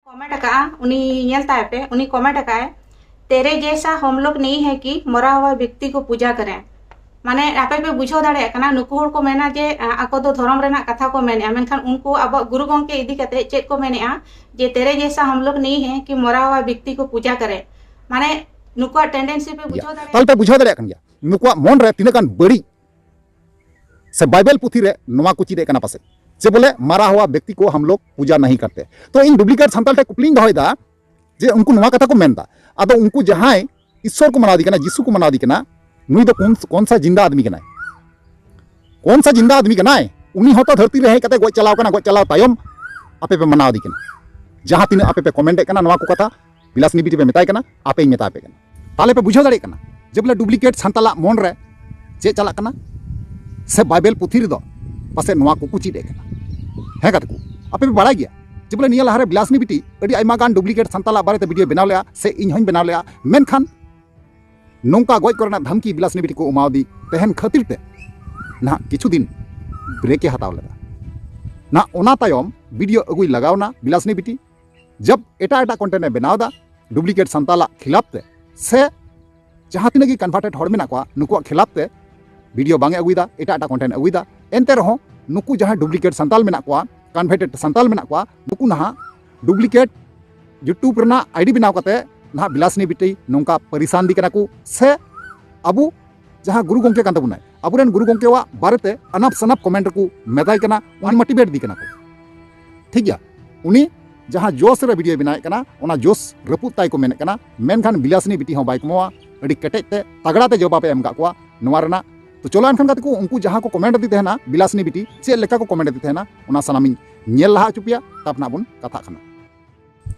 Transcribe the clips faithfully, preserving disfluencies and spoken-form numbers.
Comment ᱟᱠᱟᱫᱼᱟ, ᱩᱱᱤ ᱧᱮᱞ ᱛᱟᱭ ᱯᱮ, ᱩᱱᱤ ᱠᱚᱢᱮᱱᱴ ᱟᱠᱟᱫᱼᱟᱭ, "तेरे जैसा हम लोग नहीं है कि मरा हुआ व्यक्ति को पूजा करें।" ᱢᱟᱱᱮ ᱟᱯᱮ ᱯᱮ ᱵᱩᱡᱷᱟᱹᱣ ᱫᱟᱲᱮᱭᱟᱜ ᱠᱟᱱᱟ, ᱱᱩᱠᱩ ᱦᱚᱲ ᱠᱚ ᱢᱮᱱᱟ ᱡᱮ, ᱟ, ᱟᱠᱚ ᱫᱚ ᱫᱷᱚᱨᱚᱢ ᱨᱮᱱᱟᱜ ᱠᱟᱛᱷᱟ ᱠᱚ ᱢᱮᱱᱮᱜᱼᱟ, ᱢᱮᱱᱠᱷᱟᱱ ᱩᱱᱠᱩ ᱟᱵᱚᱣᱟᱜ ᱜᱩᱨᱩ ᱜᱚᱢᱠᱮ ᱤᱫᱤ ᱠᱟᱛᱮ ᱪᱮᱫ ᱠᱚ ᱢᱮᱱᱮᱜᱼᱟ ᱡᱮ, "तेरे जैसा हम लोग नहीं है कि मरा हुआ व्यक्ति को पूजा करें।" ᱢᱟᱱᱮ ᱱᱩᱠᱩᱣᱟᱜ ᱴᱮᱱᱰᱮᱱᱥᱤ ᱯᱮ ᱵᱩᱡᱷᱟᱹᱣ ᱫᱟᱲᱮᱭᱟᱜ ᱛᱟᱦᱞᱮ ᱯᱮ ᱵᱩᱡᱷᱟᱹᱣ ᱫᱟᱲᱮᱭᱟᱜ ᱠᱟᱱ ᱜᱮᱭᱟ, ᱱᱩᱠᱩᱣᱟᱜ ᱢᱚᱱ ᱨᱮ ᱛᱤᱱᱟᱹᱜ ᱜᱟᱱ ᱵᱟᱹᱲᱤᱡ ᱥᱮ ᱵᱟᱭᱵᱮᱞ ᱯᱩᱛᱷᱤ ᱨᱮ ᱱᱚᱣᱟ ᱠᱚ ᱪᱮᱫ ᱮᱫ ᱠᱟᱱᱟ ᱯᱟᱥᱮᱡ, ᱡᱮ ᱵᱚᱞᱮ ᱢᱟᱨᱟ ᱦᱩᱣᱟ ᱵᱮᱠᱛᱤ ᱠᱚ ᱦᱟᱢ ᱞᱳᱜ ᱯᱩᱡᱟ ᱱᱟᱦᱤ ᱠᱟᱨᱛᱮ᱾ ᱛᱚ ᱤᱧ ᱰᱩᱯᱞᱤᱠᱮᱴ ᱥᱟᱱᱛᱟᱲ ᱴᱷᱮᱱ ᱠᱩᱠᱞᱤᱧ ᱫᱚᱦᱚᱭᱮᱫᱟ ᱡᱮ ᱩᱱᱠᱩ ᱱᱚᱣᱟ ᱠᱟᱛᱷᱟ ᱠᱚ ᱢᱮᱱᱫᱟ, ᱟᱫᱚ ᱩᱱᱠᱩ ᱡᱟᱦᱟᱸᱭ ᱤᱥᱥᱚᱨ ᱠᱚ ᱢᱟᱱᱟᱣ ᱫᱤ ᱠᱟᱱᱟ, ᱡᱤᱥᱩ ᱠᱚ ᱢᱟᱱᱟᱣ ᱫᱤ ᱠᱟᱱᱟ, ᱱᱩᱭ ᱫᱚ ᱠᱚᱱ, ᱠᱚᱱ ᱥᱟ ᱡᱤᱱᱫᱟ ᱟᱫᱢᱤ ᱠᱟᱱᱟᱭ? ᱠᱚᱱ ᱥᱟ ᱡᱤᱱᱫᱟ ᱟᱫᱢᱤ ᱠᱟᱱᱟᱭ? ᱩᱱᱤ ᱦᱚᱸᱛᱚ ᱫᱷᱟᱹᱨᱛᱤ ᱨᱮ ᱦᱮᱡ ᱠᱟᱛᱮ ᱜᱚᱡ ᱪᱟᱞᱟᱣ ᱠᱟᱱᱟ, ᱜᱚᱡ ᱪᱟᱞᱟᱣ ᱛᱟᱭᱚᱢ ᱟᱯᱮ ᱯᱮ ᱢᱟᱱᱟᱣ ᱫᱤ ᱠᱟᱱᱟ᱾ ᱡᱟᱦᱟᱸ ᱛᱤᱱᱟᱹᱜ ᱟᱯᱮ ᱯᱮ ᱠᱚᱢᱮᱱᱴ ᱮᱫ ᱠᱟᱱᱟ ᱱᱚᱣᱟ ᱠᱚ ᱠᱟᱛᱷᱟ, ᱵᱤᱞᱟᱥᱱᱤ ᱵᱤᱴᱤ ᱯᱮ ᱢᱮᱛᱟᱭ ᱠᱟᱱᱟ, ᱟᱯᱮᱧ ᱢᱮᱛᱟ ᱯᱮ ᱠᱟᱱᱟ᱾ ᱛᱟᱦᱞᱮ ᱯᱮ ᱵᱩᱡᱷᱟᱹᱣ ᱫᱟᱲᱮᱭᱟᱜ ᱠᱟᱱᱟ ᱡᱮ ᱵᱚᱞᱮ ᱰᱩᱯᱞᱤᱠᱮᱴ ᱥᱟᱱᱛᱟᱞᱟᱜ ᱢᱚᱱ ᱨᱮ ᱪᱮᱫ ᱪᱟᱞᱟᱜ ᱠᱟᱱᱟ, ᱥᱮ ᱵᱟᱭᱵᱮᱞ ᱯᱩᱛᱷᱤ ᱨᱮᱫᱚ ᱯᱟᱥᱮᱡ ᱱᱚᱣᱟ ᱠᱚᱠᱚ ᱪᱮᱫ ᱮᱫ ᱠᱟᱱᱟ᱾ ᱦᱮᱸ ᱜᱟᱛᱮ ᱠᱚ, ᱟᱯᱮ ᱯᱮ ᱵᱟᱲᱟᱭ ᱜᱮᱭᱟ ᱡᱮ ᱵᱚᱞᱮ ᱱᱤᱭᱟᱹ ᱞᱟᱦᱟᱨᱮ ᱵᱤᱞᱟᱥᱱᱤ ᱵᱤᱴᱤ ᱟᱹᱰᱤ ᱟᱭᱢᱟ ᱜᱟᱱ ᱰᱩᱯᱞᱤᱠᱮᱴ ᱥᱟᱱᱛᱟᱞᱟᱜ ᱵᱟᱨᱮᱛᱮ ᱵᱷᱤᱰᱤᱭᱳ ᱵᱮᱱᱟᱣ ᱞᱮᱜᱼᱟ, ᱥᱮ ᱤᱧ ᱦᱚᱸᱧ ᱵᱮᱱᱟᱣ ᱞᱮᱜᱼᱟ, ᱢᱮᱱᱠᱷᱟᱱ ᱱᱚᱝᱠᱟ ᱜᱚᱡ ᱠᱚᱨᱮᱱᱟᱜ ᱫᱷᱟᱢᱠᱤ ᱵᱤᱞᱟᱥᱱᱤ ᱵᱤᱴᱤ ᱠᱚ ᱮᱢᱟᱣᱫᱤ ᱛᱟᱦᱮᱱ ᱠᱷᱟᱹᱛᱤᱨ ᱛᱮ ᱱᱟᱦᱟᱜ ᱠᱤᱪᱷᱩ ᱫᱤᱱ ᱵᱨᱮᱠ ᱮ ᱦᱟᱛᱟᱣ ᱞᱮᱫᱟ᱾ ᱱᱟᱦᱟᱜ ᱚᱱᱟ ᱛᱟᱭᱚᱢ ᱵᱷᱤᱰᱤᱭᱳ ᱟᱹᱜᱩᱭ ᱞᱟᱜᱟᱣ ᱮᱱᱟ ᱵᱤᱞᱟᱥᱱᱤ ᱵᱤᱴᱤ, ᱡᱟᱵ ᱮᱴᱟᱜ ᱮᱴᱟᱜ ᱠᱚᱱᱴᱮᱱᱴ ᱮ ᱵᱮᱱᱟᱣ ᱮᱫᱟ ᱰᱩᱯᱞᱤᱠᱮᱴ ᱥᱟᱱᱛᱟᱞᱟᱜ ᱠᱷᱤᱞᱟᱯ ᱛᱮ, ᱥᱮ ᱡᱟᱦᱟᱸ ᱛᱤᱱᱟᱹᱜ ᱜᱮ ᱠᱚᱱᱵᱷᱟᱨᱴᱮᱰ ᱦᱚᱲ ᱢᱮᱱᱟᱜ ᱠᱚᱣᱟ ᱱᱩᱠᱩᱣᱟᱜ ᱠᱷᱤᱞᱟᱯ ᱛᱮ ᱵᱷᱤᱰᱤᱭᱳ ᱵᱟᱝ ᱮ ᱟᱹᱜᱩᱭᱮᱫᱟ, ᱮᱴᱟᱜ ᱮᱴᱟᱜ ᱠᱚᱱᱴᱮᱱᱴ ᱮ ᱟᱹᱜᱩᱭᱮᱫᱟ᱾ ᱮᱱᱛᱮ ᱨᱮᱦᱚᱸ ᱱᱩᱠᱩ ᱡᱟᱦᱟᱸᱭ ᱰᱩᱯᱞᱤᱠᱮᱴ ᱥᱟᱱᱛᱟᱞ ᱢᱮᱱᱟᱜ ᱠᱚᱣᱟ, ᱠᱚᱱᱵᱷᱟᱨᱴᱮᱰ ᱥᱟᱱᱛᱟᱞ ᱢᱮᱱᱟᱜ ᱠᱚᱣᱟ, ᱱᱩᱠᱩ ᱱᱟᱦᱟᱜ ᱰᱩᱯᱞᱤᱠᱮᱴ YouTube ᱨᱮᱱᱟᱜ ᱟᱭᱰᱤ ᱵᱮᱱᱟᱣ ᱠᱟᱛᱮ ᱱᱟᱦᱟᱜ ᱵᱤᱞᱟᱥᱱᱤ ᱵᱤᱴᱤ ᱱᱚᱝᱠᱟ ᱯᱟᱨᱤᱥᱟᱱ ᱫᱤ ᱠᱟᱱᱟ ᱠᱚ, ᱥᱮ ᱟᱵᱚ ᱡᱟᱦᱟᱸ ᱜᱩᱨᱩ ᱜᱚᱢᱠᱮ ᱠᱟᱱ ᱛᱟᱵᱚᱱᱟᱭ, ᱟᱵᱚᱨᱮᱱ ᱜᱩᱨᱩ ᱜᱚᱢᱠᱮᱣᱟᱜ ᱵᱟᱨᱮᱛᱮ ᱟᱱᱟᱯ ᱥᱟᱱᱟᱯ ᱠᱚᱢᱮᱱᱴ ᱨᱮᱠᱚ ᱢᱮᱛᱟᱭ ᱠᱟᱱᱟ, ᱟᱱᱢᱳᱴᱤᱵᱷᱮᱴ ᱫᱤ ᱠᱟᱱᱟ ᱠᱚ᱾ ᱴᱷᱤᱠ ᱜᱮᱭᱟ, ᱩᱱᱤ ᱡᱟᱦᱟᱸ ᱡᱳᱥ ᱨᱮ ᱵᱷᱤᱰᱤᱭᱳᱭ ᱵᱮᱱᱟᱣᱮᱫ ᱠᱟᱱᱟ, ᱚᱱᱟ ᱡᱳᱥ ᱨᱟᱹᱯᱩᱫ ᱛᱟᱭ ᱠᱚ ᱢᱮᱱᱮᱫ ᱠᱟᱱᱟ, ᱢᱮᱱᱠᱷᱟᱱ ᱵᱤᱞᱟᱥᱱᱤ ᱵᱤᱴᱤ ᱦᱚᱸ ᱵᱟᱭ ᱠᱚᱢᱟᱣᱟ, ᱟᱹᱰᱤ ᱠᱮᱴᱮᱡ ᱛᱮ ᱛᱟᱜᱲᱟ ᱛᱮ ᱡᱚᱵᱟᱵ ᱮ ᱮᱢ ᱠᱟᱜ ᱠᱚᱣᱟ ᱱᱚᱣᱟ ᱨᱮᱱᱟᱜ᱾ ᱛᱚ ᱪᱚᱞᱚ ᱮᱱᱠᱷᱟᱱ ᱜᱟᱛᱮ ᱠᱚ, ᱩᱱᱠᱩ ᱡᱟᱦᱟᱸ ᱠᱚ ᱠᱚᱢᱮᱱᱴ ᱟᱫᱮ ᱛᱟᱦᱮᱱᱟ, ᱵᱤᱞᱟᱥᱱᱤ ᱵᱤᱴᱤ ᱪᱮᱫ ᱞᱮᱠᱟ ᱠᱚ ᱠᱚᱢᱮᱱᱴ ᱟᱫᱮ ᱛᱟᱦᱮᱱᱟ, ᱚᱱᱟ ᱥᱟᱱᱟᱢᱤᱧ ᱧᱮᱞ ᱞᱟᱦᱟ ᱦᱚᱪᱚ ᱯᱮᱭᱟ, ᱛᱟᱨᱯᱚᱨ ᱱᱟᱜ ᱵᱚᱱ ᱠᱟᱛᱷᱟᱜ ᱠᱟᱱᱟ᱾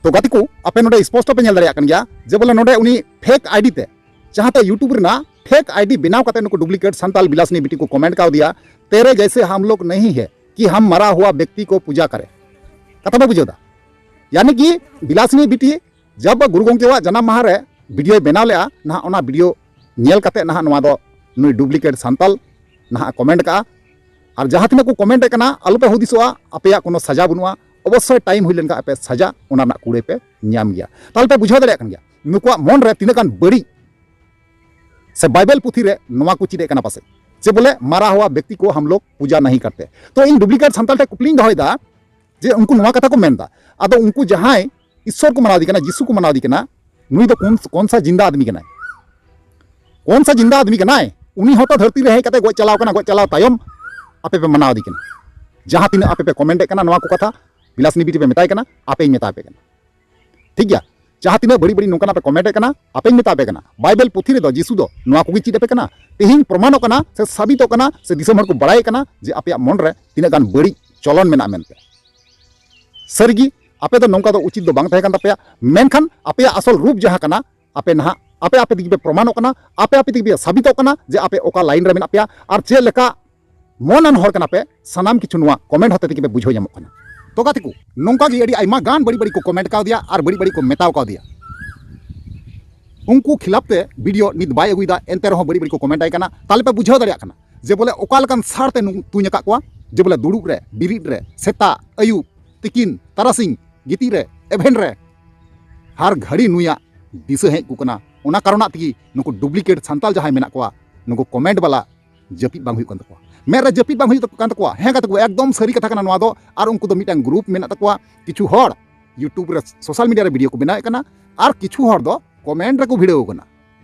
ᱛᱚ ᱜᱟᱛᱮ ᱠᱚ, ᱟᱯᱮ ᱱᱚᱰᱮ ᱥᱯᱚᱥᱴᱚ ᱯᱮ ᱧᱮᱞ ᱫᱟᱲᱮᱭᱟᱜ ᱠᱟᱱ ᱜᱮᱭᱟ ᱡᱮ ᱵᱚᱞᱮ ᱱᱚᱰᱮ ᱩᱱᱤ ᱯᱷᱮᱠ ᱟᱭᱰᱤ ᱛᱮ, ᱡᱟᱦᱟᱸ ᱛᱮ YouTube ᱨᱮᱱᱟᱜ ᱯᱷᱮᱠ ᱟᱭᱰᱤ ᱵᱮᱱᱟᱣ ᱠᱟᱛᱮ ᱱᱩᱠᱩ ᱰᱩᱯᱞᱤᱠᱮᱴ ᱥᱟᱱᱛᱟᱞ ᱵᱤᱞᱟᱥᱱᱤ ᱵᱤᱴᱤ ᱠᱚ ᱠᱚᱢᱮᱱᱴ ᱠᱟᱣᱫᱮᱭᱟ, "तेरे जैसे हम लोग नहीं है कि हम मरा हुआ व्यक्ति को पूजा करें।" ᱠᱟᱛᱷᱟ ᱯᱮ ᱵᱩᱡᱷᱟᱹᱣ ᱫᱟ? ᱭᱟᱱᱤ ᱠᱤ ᱵᱤᱞᱟᱥᱱᱤ ᱵᱤᱴᱤ ᱡᱟᱵ ᱜᱩᱨᱩ ᱜᱚᱢᱠᱮᱣᱟᱜ ᱡᱟᱱᱟᱢ ᱢᱟᱦᱟ ᱨᱮ ᱵᱷᱤᱰᱤᱭᱳᱭ ᱵᱮᱱᱟᱣ ᱞᱮᱜᱼᱟ, ᱱᱟᱦᱟᱜ ᱚᱱᱟ ᱵᱷᱤᱰᱤᱭᱳ ᱧᱮᱞ ᱠᱟᱛᱮ ᱱᱟᱦᱟᱜ ᱱᱚᱣᱟ ᱫᱚ ᱱᱩᱭ ᱰᱩᱯᱞᱤᱠᱮᱴ ᱥᱟᱱᱛᱟᱞ ᱱᱟᱦᱟᱜ ᱠᱚᱢᱮᱱᱴ ᱠᱟᱜᱼᱟ᱾ ᱟᱨ ᱡᱟᱦᱟᱸ ᱛᱤᱱᱟᱹᱜ ᱠᱚ ᱠᱚᱢᱮᱱᱴ ᱮᱫ ᱠᱟᱱᱟ, ᱟᱞᱚᱯᱮ ᱦᱩᱫᱤᱥᱚᱜᱼᱟ, ᱟᱯᱮᱭᱟᱜ ᱠᱳᱱᱳ ᱥᱟᱡᱟ ᱵᱟᱹᱱᱩᱜᱼᱟ᱾ ᱚᱵᱚᱥᱥᱳᱭ time ᱦᱩᱭ ᱞᱮᱱᱠᱷᱟᱱ ᱟᱯᱮ ᱥᱟᱡᱟ ᱚᱱᱟ ᱨᱮᱱᱟᱜ ᱠᱩᱲᱟᱹᱭ ᱯᱮ ᱧᱟᱢ ᱜᱮᱭᱟ᱾ ᱛᱟᱦᱞᱮ ᱯᱮ ᱵᱩᱡᱷᱟᱹᱣ ᱫᱟᱲᱮᱭᱟᱜ ᱠᱟᱱ ᱜᱮᱭᱟ ᱱᱩᱠᱩᱣᱟᱜ ᱢᱚᱱ ᱨᱮ ᱛᱤᱱᱟᱹᱜ ᱜᱟᱱ ᱵᱟᱹᱲᱤᱡ ᱥᱮ ᱵᱟᱭᱵᱮᱞ ᱯᱩᱛᱷᱤ ᱨᱮ ᱱᱚᱣᱟ ᱠᱚ ᱪᱮᱫ ᱮᱫ ᱠᱟᱱᱟ ᱯᱟᱥᱮᱡ, ᱡᱮ ᱵᱚᱞᱮ ᱢᱟᱨᱟ ᱦᱩᱣᱟ ᱵᱮᱠᱛᱤ ᱠᱚ ᱦᱟᱢ ᱞᱳᱜ ᱯᱩᱡᱟ ᱱᱟᱦᱤ ᱠᱟᱨᱛᱮ᱾ ᱛᱚ ᱤᱧ ᱰᱩᱯᱞᱤᱠᱮᱴ ᱥᱟᱱᱛᱟᱲ ᱴᱷᱮᱱ ᱠᱩᱠᱞᱤᱧ ᱫᱚᱦᱚᱭᱮᱫᱟ ᱡᱮ ᱩᱱᱠᱩ ᱱᱚᱣᱟ ᱠᱟᱛᱷᱟ ᱠᱚ ᱢᱮᱱᱫᱟ, ᱟᱫᱚ ᱩᱱᱠᱩ ᱡᱟᱦᱟᱸᱭ ᱤᱥᱥᱚᱨ ᱠᱚ ᱢᱟᱱᱟᱣ ᱫᱤ ᱠᱟᱱᱟ, ᱡᱤᱥᱩ ᱠᱚ ᱢᱟᱱᱟᱣ ᱫᱤ ᱠᱟᱱᱟ, ᱱᱩᱭ ᱫᱚ ᱠᱚᱱ, ᱠᱚᱱ ᱥᱟ ᱡᱤᱱᱫᱟ ᱟᱫᱢᱤ ᱠᱟᱱᱟᱭ? ᱠᱚᱱ ᱥᱟ ᱡᱤᱱᱫᱟ ᱟᱫᱢᱤ ᱠᱟᱱᱟᱭ? ᱩᱱᱤ ᱦᱚᱸᱛᱚ ᱫᱷᱟᱹᱨᱛᱤ ᱨᱮ ᱦᱮᱡ ᱠᱟᱛᱮ ᱜᱚᱡ ᱪᱟᱞᱟᱣ ᱠᱟᱱᱟ, ᱜᱚᱡ ᱪᱟᱞᱟᱣ ᱛᱟᱭᱚᱢ ᱟᱯᱮ ᱯᱮ ᱢᱟᱱᱟᱣ ᱫᱤ ᱠᱟᱱᱟ᱾ ᱡᱟᱦᱟᱸ ᱛᱤᱱᱟᱹᱜ ᱟᱯᱮ ᱯᱮ ᱠᱚᱢᱮᱱᱴ ᱮᱫ ᱠᱟᱱᱟ ᱱᱚᱣᱟ ᱠᱚ ᱠᱟᱛᱷᱟ, ᱵᱤᱞᱟᱥ ᱱᱤᱵᱤ ᱨᱮᱯᱮ ᱢᱮᱛᱟᱭ ᱠᱟᱱᱟ, ᱟᱯᱮᱧ ᱢᱮᱛᱟ ᱯᱮ ᱠᱟᱱᱟ᱾ ᱴᱷᱤᱠ ᱜᱮᱭᱟ, ᱡᱟᱦᱟᱸ ᱛᱤᱱᱟᱹᱜ ᱵᱟᱹᱲᱤᱡ ᱵᱟᱹᱲᱤᱡ ᱱᱚᱝᱠᱟᱱᱟᱜ ᱯᱮ ᱠᱚᱢᱮᱱᱴ ᱮᱫ ᱠᱟᱱᱟ, ᱟᱯᱮᱧ ᱢᱮᱛᱟ ᱯᱮ ᱠᱟᱱᱟ, ᱵᱟᱭᱵᱮᱞ ᱯᱩᱛᱷᱤ ᱨᱮᱫᱚ ᱡᱤᱥᱩ ᱫᱚ ᱱᱚᱣᱟ ᱠᱚᱜᱮ ᱪᱮᱫ ᱟᱯᱮ ᱠᱟᱱᱟ᱾ ᱛᱮᱦᱮᱧ ᱯᱨᱚᱢᱟᱱᱚᱜ ᱠᱟᱱᱟ ᱥᱮ ᱥᱟᱵᱤᱛᱚᱜ ᱠᱟᱱᱟ ᱥᱮ ᱫᱤᱥᱚᱢ ᱦᱚᱲ ᱠᱚ ᱵᱟᱲᱟᱭ ᱠᱟᱱᱟ ᱡᱮ ᱟᱯᱮᱭᱟᱜ ᱢᱚᱱ ᱨᱮ ᱛᱤᱱᱟᱹᱜ ᱜᱟᱱ ᱵᱟᱹᱲᱤᱡ ᱪᱚᱞᱚᱱ ᱢᱮᱱᱟᱜᱼᱟ ᱢᱮᱱᱛᱮ᱾ ᱥᱟᱹᱨᱤᱜᱮ ᱟᱯᱮ ᱫᱚ ᱱᱚᱝᱠᱟ ᱫᱚ ᱩᱪᱤᱛ ᱫᱚ ᱵᱟᱝ ᱛᱟᱦᱮᱸ ᱠᱟᱱ ᱛᱟᱯᱮᱭᱟ, ᱢᱮᱱᱠᱷᱟᱱ ᱟᱯᱮᱭᱟᱜ ᱟᱥᱚᱞ ᱨᱩᱯ ᱡᱟᱦᱟᱸ ᱠᱟᱱᱟ, ᱟᱯᱮ ᱱᱟᱦᱟᱜ ᱟᱯᱮ ᱟᱯᱮ ᱛᱮᱜᱮ ᱯᱮ ᱯᱨᱚᱢᱟᱱᱚᱜ ᱠᱟᱱᱟ, ᱟᱯᱮ ᱟᱯᱮ ᱛᱮᱜᱮ ᱯᱮ ᱥᱟᱵᱤᱛᱚᱜ ᱠᱟᱱᱟ ᱡᱮ ᱟᱯᱮ ᱚᱠᱟ ᱞᱟᱭᱤᱱ ᱨᱮ ᱢᱮᱱᱟᱜ ᱯᱮᱭᱟ ᱟᱨ ᱪᱮᱫ ᱞᱮᱠᱟ ᱢᱚᱱᱟᱱ ᱦᱚᱲ ᱠᱟᱱᱟ ᱯᱮ, ᱥᱟᱱᱟᱢ ᱠᱤᱪᱷᱩ ᱱᱚᱣᱟ ᱠᱚᱢᱮᱱᱴ ᱦᱚᱛᱮ ᱛᱮᱜᱮ ᱯᱮ ᱵᱩᱡᱷᱟᱹᱣ ᱧᱟᱢᱚᱜ ᱠᱟᱱᱟ᱾ ᱛᱚ ᱜᱟᱛᱮ ᱠᱚ, ᱱᱚᱝᱠᱟ ᱜᱮ ᱟᱹᱰᱤ ᱟᱭᱢᱟ ᱜᱟᱱ ᱵᱟᱹᱲᱤᱡ ᱵᱟᱹᱲᱤᱡ ᱠᱚ ᱠᱚᱢᱮᱱᱴ ᱠᱟᱣᱫᱮᱭᱟ ᱟᱨ ᱵᱟᱹᱲᱤᱡ ᱵᱟᱹᱲᱤᱡ ᱠᱚ ᱢᱮᱛᱟᱣ ᱠᱟᱣᱫᱮᱭᱟ᱾ ᱩᱱᱠᱩ ᱠᱷᱤᱞᱟᱯ ᱛᱮ ᱵᱷᱤᱰᱤᱭᱳ ᱱᱤᱛ ᱵᱟᱭ ᱟᱹᱜᱩᱭᱮᱫᱟ, ᱮᱱᱛᱮ ᱨᱮᱦᱚᱸ ᱵᱟᱹᱲᱤᱡ ᱵᱟᱹᱲᱤᱡ ᱠᱚ ᱠᱚᱢᱮᱱᱴ ᱟᱭ ᱠᱟᱱᱟ᱾ ᱛᱟᱦᱞᱮ ᱯᱮ ᱵᱩᱡᱷᱟᱹᱣ ᱫᱟᱲᱮᱭᱟᱜ ᱠᱟᱱᱟ ᱡᱮ ᱵᱚᱞᱮ ᱚᱠᱟ ᱞᱮᱠᱟᱱ ᱥᱟᱨ ᱛᱮ ᱱᱩ-, ᱛᱩᱧ ᱟᱠᱟᱫ ᱠᱚᱣᱟ, ᱡᱮ ᱵᱚᱞᱮ ᱫᱩᱲᱩᱵ ᱨᱮ, ᱵᱤᱨᱤᱫ ᱨᱮ, ᱥᱮᱛᱟᱜ, ᱟᱹᱭᱩᱵ, ᱛᱤᱠᱤᱱ, ᱛᱟᱨᱟᱥᱤᱧ, ᱜᱤᱛᱤᱡ ᱨᱮ, ᱮᱵᱷᱮᱱ ᱨᱮ, ᱦᱟᱨ ᱜᱷᱟᱹᱲᱤ ᱱᱩᱭᱟᱜ ᱫᱤᱥᱟᱹ ᱦᱮᱡ ᱠᱚ ᱠᱟᱱᱟ᱾ ᱚᱱᱟ ᱠᱟᱨᱚᱱᱟᱜ ᱛᱮᱜᱮ ᱱᱩᱠᱩ ᱰᱩᱯᱞᱤᱠᱮᱴ ᱥᱟᱱᱛᱟᱞ ᱡᱟᱦᱟᱸᱭ ᱢᱮᱱᱟᱜ ᱠᱚᱣᱟ, ᱱᱩᱠᱩ ᱠᱚᱢᱮᱱᱴ ᱵᱟᱞᱟ ᱡᱟᱹᱯᱤᱫ ᱵᱟᱝ ᱦᱩᱭᱩᱜ ᱠᱟᱱ ᱛᱟᱠᱚᱣᱟ, ᱢᱮᱫ ᱨᱮ ᱡᱟᱹᱯᱤᱫ ᱵᱟᱝ ᱦᱩᱭᱩᱜ ᱠᱟᱱ ᱛᱟᱠᱚᱣᱟ᱾ ᱦᱮᱸ ᱜᱟᱛᱮ ᱠᱚ, ᱮᱠᱫᱚᱢ ᱥᱟᱹᱨᱤ ᱠᱟᱛᱷᱟ ᱠᱟᱱᱟ ᱱᱚᱣᱟ ᱫᱚ᱾ ᱟᱨ ᱩᱱᱠᱩ ᱫᱚ ᱢᱤᱫᱴᱟᱝ ᱜᱨᱩᱯ ᱢᱮᱱᱟᱜ ᱛᱟᱠᱚᱣᱟ, ᱠᱤᱪᱷᱩ ᱦᱚᱲ YouTube ᱨᱮ, ᱥᱳᱥᱟᱞ ᱢᱤᱰᱤᱭᱟ ᱨᱮ ᱵᱷᱤᱰᱤᱭᱳ ᱠᱚ ᱵᱮᱱᱟᱣᱮᱫ ᱠᱟᱱᱟ, ᱟᱨ ᱠᱤᱪᱷᱩ ᱦᱚᱲ ᱫᱚ ᱠᱚᱢᱮᱱᱴ ᱨᱮᱠᱚ ᱵᱷᱤᱲᱟᱹᱣ ᱠᱟᱱᱟ᱾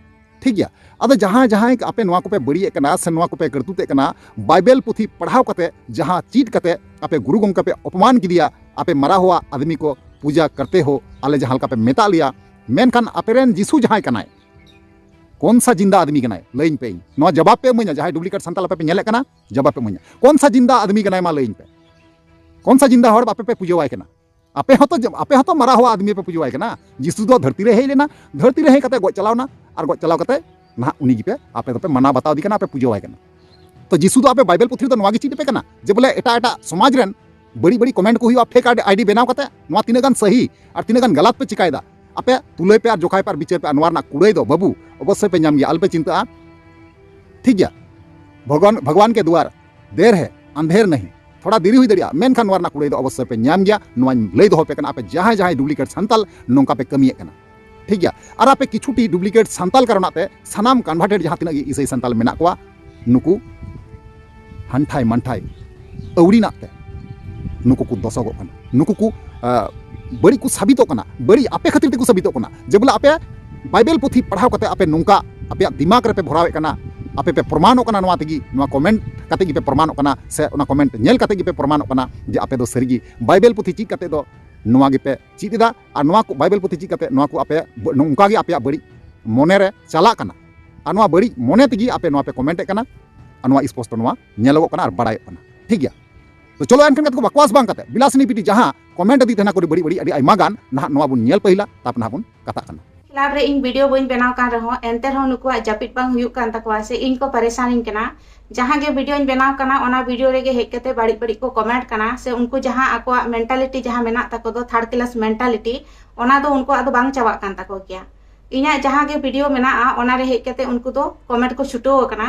ᱴᱷᱤᱠ ᱜᱮᱭᱟ, ᱟᱫᱚ ᱡᱟᱦᱟᱸᱭ ᱡᱟᱦᱟᱸᱭ ᱟᱯᱮ ᱱᱚᱣᱟ ᱠᱚᱯᱮ ᱵᱟᱹᱲᱤᱡᱮᱫ ᱠᱟᱱᱟ ᱥᱮ ᱱᱚᱣᱟ ᱠᱚᱯᱮ ᱠᱟᱹᱨᱛᱩᱛᱮᱫ ᱠᱟᱱᱟ, ᱵᱟᱭᱵᱮᱞ ᱯᱩᱛᱷᱤ ᱯᱟᱲᱦᱟᱣ ᱠᱟᱛᱮ ᱡᱟᱦᱟᱸ ᱪᱮᱫ ᱠᱟᱛᱮ ᱟᱯᱮ ᱜᱩᱨᱩ ᱜᱚᱢᱠᱮ ᱯᱮ ᱚᱯᱚᱢᱟᱱ ᱠᱮᱫᱮᱭᱟ, ᱟᱯᱮ ᱢᱟᱨᱟ ᱦᱩᱣᱟ ᱟᱫᱢᱤ ᱠᱚ ᱯᱩᱡᱟ ᱠᱟᱨᱛᱮ ᱦᱳ, ᱟᱞᱮ ᱡᱟᱦᱟᱸ ᱞᱮᱠᱟ ᱯᱮ ᱢᱮᱛᱟᱜ ᱞᱮᱭᱟ, ᱢᱮᱱᱠᱷᱟᱱ ᱟᱯᱮᱨᱮᱱ ᱡᱤᱥᱩ ᱡᱟᱦᱟᱸᱭ ᱠᱟᱱᱟᱭ, ᱠᱚᱱ ᱥᱟ ᱡᱤᱱᱫᱟ ᱟᱫᱢᱤ ᱠᱟᱱᱟᱭ? ᱞᱟᱹᱭᱟᱹᱧ ᱯᱮ, ᱤᱧ ᱱᱚᱣᱟ ᱡᱚᱵᱟᱵ ᱯᱮ ᱤᱢᱟᱹᱧᱟ᱾ ᱡᱟᱦᱟᱸᱭ ᱰᱩᱯᱞᱤᱠᱮᱴ ᱥᱟᱱᱛᱟᱞ ᱟᱯᱮ ᱯᱮ ᱧᱮᱞᱮᱫ ᱠᱟᱱᱟ, ᱡᱚᱵᱟᱵ ᱯᱮ ᱤᱢᱟᱹᱧᱟ, ᱠᱚᱱ ᱥᱟ ᱡᱤᱱᱫᱟ ᱟᱫᱢᱤ ᱠᱟᱱᱟᱭ? ᱢᱟ ᱞᱟᱹᱭᱟᱹᱧ ᱯᱮ, ᱠᱚᱱ ᱥᱟ ᱡᱤᱱᱫᱟ ᱦᱚᱲ ᱟᱯᱮ ᱯᱮ ᱯᱩᱡᱟᱹᱣᱟᱭ ᱠᱟᱱᱟ? ᱟᱯᱮ ᱦᱚᱸᱛᱚ, ᱟᱯᱮ ᱦᱚᱸᱛᱚ ᱢᱟᱨᱟ ᱦᱩᱣᱟ ᱟᱫᱢᱤ ᱯᱮ ᱯᱩᱡᱟᱹᱣᱟᱭ ᱠᱟᱱᱟ᱾ ᱡᱤᱥᱩ ᱫᱚ ᱫᱷᱟᱹᱨᱛᱤ ᱨᱮ ᱦᱮᱡ ᱞᱮᱱᱟ, ᱫᱷᱟᱹᱨᱛᱤ ᱨᱮ ᱦᱮᱡ ᱠᱟᱛᱮ ᱜᱚᱡ ᱪᱟᱞᱟᱣ ᱮᱱᱟ, ᱟᱨ ᱜᱚᱡ ᱪᱟᱞᱟᱣ ᱠᱟᱛᱮ ᱱᱟᱦᱟᱜ ᱩᱱᱤ ᱜᱮᱯᱮ, ᱟᱯᱮ ᱫᱚᱯᱮ ᱢᱟᱱᱟᱣ ᱵᱟᱛᱟᱣ ᱫᱤ ᱠᱟᱱᱟ, ᱟᱯᱮ ᱯᱩᱡᱟᱹᱣᱟᱭ ᱠᱟᱱᱟ᱾ ᱛᱚ ᱡᱤᱥᱩ ᱫᱚ ᱟᱯᱮ ᱵᱟᱭᱵᱮᱞ ᱯᱩᱛᱷᱤ ᱨᱮᱫᱚ ᱱᱚᱣᱟ ᱜᱮ ᱪᱮᱫ ᱟᱯᱮ ᱠᱟᱱᱟ ᱡᱮ ᱵᱚᱞᱮ ᱮᱴᱟᱜ ᱮᱴᱟᱜ ᱥᱚᱢᱟᱡᱽ ᱨᱮᱱ ᱵᱟᱹᱲᱤᱡ ᱵᱟᱹᱲᱤᱡ ᱠᱚᱢᱮᱱᱴ ᱠᱚ ᱦᱩᱭᱩᱜᱼᱟ, ᱯᱷᱮᱠ ᱟᱭᱰᱤ ᱵᱮᱱᱟᱣ ᱠᱟᱛᱮ? ᱱᱚᱣᱟ ᱛᱤᱱᱟᱹᱜ ᱜᱟᱱ ᱥᱟᱹᱦᱤ ᱟᱨ ᱛᱤᱱᱟᱹᱜ ᱜᱟᱱ ᱜᱟᱞᱟᱛ ᱯᱮ ᱪᱤᱠᱟᱭᱮᱫᱟ? ᱟᱯᱮ ᱛᱩᱞᱟᱹᱭ ᱯᱮ ᱟᱨ ᱡᱚᱠᱷᱟᱭ ᱯᱮ ᱟᱨ ᱵᱤᱪᱟᱹᱨ ᱯᱮ, ᱟᱨ ᱱᱚᱣᱟ ᱨᱮᱱᱟᱜ ᱠᱩᱲᱟᱹᱭ ᱫᱚ ᱵᱟᱹᱵᱩ ᱚᱵᱚᱥᱥᱳᱭ ᱯᱮ ᱧᱟᱢ ᱜᱮᱭᱟ, ᱟᱞᱚᱯᱮ ᱪᱤᱱᱛᱟᱹᱜᱼᱟ᱾ ᱴᱷᱤᱠ ᱜᱮᱭᱟ, ᱵᱷᱚᱜᱚᱱ, ᱵᱷᱚᱜᱚᱣᱟᱱ ᱠᱮ ᱫᱩᱣᱟᱨ ᱫᱮᱨ ᱦᱮ ᱟᱱᱫᱷᱮᱨ ᱱᱟᱦᱤ, ᱛᱷᱚᱲᱟ ᱫᱮᱨᱤ ᱦᱩᱭ ᱫᱟᱲᱮᱭᱟᱜᱼᱟ, ᱢᱮᱱᱠᱷᱟᱱ ᱱᱚᱣᱟ ᱨᱮᱱᱟᱜ ᱠᱩᱲᱟᱹᱭ ᱫᱚ ᱚᱵᱚᱥᱥᱳᱭ ᱯᱮ ᱧᱟᱢ ᱜᱮᱭᱟ᱾ ᱱᱚᱣᱟᱧ ᱞᱟᱹᱭ ᱫᱚᱦᱚ ᱯᱮ ᱠᱟᱱᱟ, ᱟᱯᱮ ᱡᱟᱦᱟᱸᱭ ᱡᱟᱦᱟᱸᱭ ᱰᱩᱯᱞᱤᱠᱮᱴ ᱥᱟᱱᱛᱟᱞ ᱱᱚᱝᱠᱟ ᱯᱮ ᱠᱟᱹᱢᱤᱭᱮᱫ ᱠᱟᱱᱟ, ᱴᱷᱤᱠ ᱜᱮᱭᱟ? ᱟᱨ ᱟᱯᱮ ᱠᱤᱪᱷᱩᱴᱤ ᱰᱩᱯᱞᱤᱠᱮᱴ ᱥᱟᱱᱛᱟᱞ ᱠᱟᱨᱚᱱᱟᱜ ᱛᱮ ᱥᱟᱱᱟᱢ ᱠᱚᱱᱵᱷᱟᱨᱴᱮᱰ ᱡᱟᱦᱟᱸ ᱛᱤᱱᱟᱹᱜ ᱜᱮ ᱤᱥᱟᱹᱭ ᱥᱟᱱᱛᱟᱞ ᱢᱮᱱᱟᱜ ᱠᱚᱣᱟ, ᱱᱩᱠᱩ ᱦᱟᱱᱴᱷᱟᱭ ᱢᱟᱱᱴᱷᱟᱭ ᱟᱹᱣᱲᱤᱱᱟᱜ ᱛᱮ ᱱᱩᱠᱩ ᱠᱚ ᱫᱚᱥᱚᱜᱚᱜ ᱠᱟᱱᱟ, ᱱᱩᱠᱩ ᱠᱚ ᱟᱸ, ᱵᱟᱹᱲᱤᱡ ᱠᱚ ᱥᱟᱵᱤᱛᱚᱜ ᱠᱟᱱᱟ, ᱵᱟᱹᱲᱤᱡ ᱟᱯᱮ ᱠᱷᱟᱹᱛᱤᱨ ᱛᱮᱠᱚ ᱥᱟᱵᱤᱛᱚᱜ ᱠᱟᱱᱟ᱾ ᱡᱮ ᱵᱚᱞᱮ ᱟᱯᱮ ᱵᱟᱭᱵᱮᱞ ᱯᱩᱛᱷᱤ ᱯᱟᱲᱦᱟᱣ ᱠᱟᱛᱮ ᱟᱯᱮ ᱱᱚᱝᱠᱟ ᱟᱯᱮᱭᱟᱜ ᱫᱤᱢᱟᱜᱽ ᱨᱮᱯᱮ ᱵᱷᱚᱨᱟᱣᱮᱫ ᱠᱟᱱᱟ, ᱟᱯᱮ ᱯᱮ ᱯᱨᱚᱢᱟᱱᱚᱜ ᱠᱟᱱᱟ ᱱᱚᱣᱟ ᱛᱮᱜᱮ, ᱱᱚᱣᱟ ᱠᱚᱢᱮᱱᱴ ᱠᱟᱛᱮ ᱜᱮᱯᱮ ᱯᱨᱚᱢᱟᱱᱚᱜ ᱠᱟᱱᱟ, ᱥᱮ ᱚᱱᱟ ᱠᱚᱢᱮᱱᱴ ᱧᱮᱞ ᱠᱟᱛᱮ ᱜᱮᱯᱮ ᱯᱨᱚᱢᱟᱱᱚᱜ ᱠᱟᱱᱟ ᱡᱮ ᱟᱯᱮ ᱫᱚ ᱥᱟᱹᱨᱤᱜᱮ ᱵᱟᱭᱵᱮᱞ ᱯᱩᱛᱷᱤ ᱪᱮᱫ ᱠᱟᱛᱮ ᱫᱚ ᱱᱚᱣᱟ ᱜᱮᱯᱮ ᱪᱮᱫ ᱮᱫᱟ᱾ ᱟᱨ ᱱᱚᱣᱟ ᱠᱚ ᱵᱟᱭᱵᱮᱞ ᱯᱩᱛᱷᱤ ᱪᱮᱫ ᱠᱟᱛᱮ ᱱᱚᱣᱟ ᱠᱚ ᱟᱯᱮ ᱵ-, ᱱᱚᱝᱠᱟ ᱜᱮ ᱟᱯᱮᱭᱟᱜ ᱵᱟᱹᱲᱤᱡ ᱢᱚᱱᱮᱨᱮ ᱪᱟᱞᱟᱜ ᱠᱟᱱᱟ᱾ ᱟᱨ ᱱᱚᱣᱟ ᱵᱟᱹᱲᱤᱡ ᱢᱚᱱᱮ ᱛᱮᱜᱮ ᱟᱯᱮ ᱱᱚᱣᱟ ᱯᱮ ᱠᱚᱢᱮᱱᱴ ᱮᱫ ᱠᱟᱱᱟ᱾ ᱟᱨ ᱱᱚᱣᱟ ᱥᱯᱚᱥᱴᱚ ᱱᱚᱣᱟ ᱧᱮᱞᱚᱜᱚᱜ ᱠᱟᱱᱟ ᱟᱨ ᱵᱟᱲᱟᱭᱚᱜ ᱠᱟᱱᱟ, ᱴᱷᱤᱠ ᱜᱮᱭᱟ? ᱛᱚ ᱪᱚᱞᱚ ᱮᱱᱠᱷᱟᱱ ᱠᱟᱛᱷᱟ ᱠᱚ ᱵᱟᱠᱣᱟᱥ ᱵᱟᱝ ᱠᱟᱛᱮ ᱵᱤᱞᱟᱥᱤᱱᱤ ᱵᱤᱴᱤ ᱡᱟᱦᱟᱸ ᱠᱚᱢᱮᱱᱴ ᱟᱹᱫᱤ ᱛᱟᱦᱮᱱᱟ ᱠᱚ ᱟᱹᱰᱤ ᱵᱟᱹᱲᱤᱡ ᱵᱟᱹᱲᱤᱡ ᱟᱹᱰᱤ ᱟᱭᱢᱟ ᱜᱟᱱ, ᱱᱟᱦᱟᱜ ᱱᱚᱣᱟ ᱵᱚᱱ ᱧᱮᱞ ᱯᱟᱹᱦᱤᱞᱟ, ᱛᱟᱨᱯᱚᱨ ᱱᱟᱦᱟᱜ ᱵᱚᱱ ᱠᱟᱛᱷᱟᱜ ᱠᱟᱱᱟ᱾ ᱠᱷᱤᱞᱟᱯ ᱨᱮ ᱤᱧ ᱵᱷᱤᱰᱤᱭᱳ ᱵᱟᱹᱧ ᱵᱮᱱᱟᱣ ᱠᱟᱱ ᱨᱮᱦᱚᱸ, ᱮᱱᱛᱮ ᱨᱮᱦᱚᱸ ᱱᱩᱠᱩᱣᱟᱜ ᱡᱟᱹᱯᱤᱫ ᱵᱟᱝ ᱦᱩᱭᱩᱜ ᱠᱟᱱ ᱛᱟᱠᱚᱣᱟ ᱥᱮ ᱤᱧ ᱠᱚ ᱯᱟᱨᱮᱥᱟᱱᱤᱧ ᱠᱟᱱᱟ᱾ ᱡᱟᱦᱟᱸ ᱜᱮ ᱵᱷᱤᱰᱤᱭᱳᱧ ᱵᱮᱱᱟᱣ ᱠᱟᱱᱟ, ᱚᱱᱟ ᱵᱷᱤᱰᱤᱭᱳ ᱨᱮᱜᱮ ᱦᱮᱡ ᱠᱟᱛᱮ ᱵᱟᱹᱲᱤᱡ ᱵᱟᱹᱲᱤᱡ ᱠᱚ ᱠᱚᱢᱮᱱᱴ ᱠᱟᱱᱟ ᱥᱮ ᱩᱱᱠᱩ ᱡᱟᱦᱟᱸ ᱟᱠᱚᱣᱟᱜ ᱢᱮᱱᱴᱟᱞᱤᱴᱤ ᱡᱟᱦᱟᱸ ᱢᱮᱱᱟᱜ ᱛᱟᱠᱚ ᱫᱚ, ᱛᱷᱟᱨᱰ ᱠᱞᱟᱥ ᱢᱮᱱᱴᱟᱞᱤᱴᱤ, ᱚᱱᱟ ᱫᱚ ᱩᱱᱠᱩᱣᱟᱜ ᱫᱚ ᱵᱟᱝ ᱪᱟᱵᱟᱜ ᱠᱟᱱ ᱛᱟᱠᱚ ᱜᱮᱭᱟ᱾ ᱤᱧᱟᱹᱜ ᱡᱟᱦᱟᱸ ᱜᱮ ᱵᱷᱤᱰᱤᱭᱳ ᱢᱮᱱᱟᱜᱼᱟ, ᱚᱱᱟ ᱨᱮ ᱦᱮᱡ ᱠᱟᱛᱮ ᱩᱱᱠᱩ ᱫᱚ ᱠᱚᱢᱮᱱᱴ ᱠᱚ ᱪᱷᱩᱴᱟᱹᱣ ᱟᱠᱟᱱᱟ᱾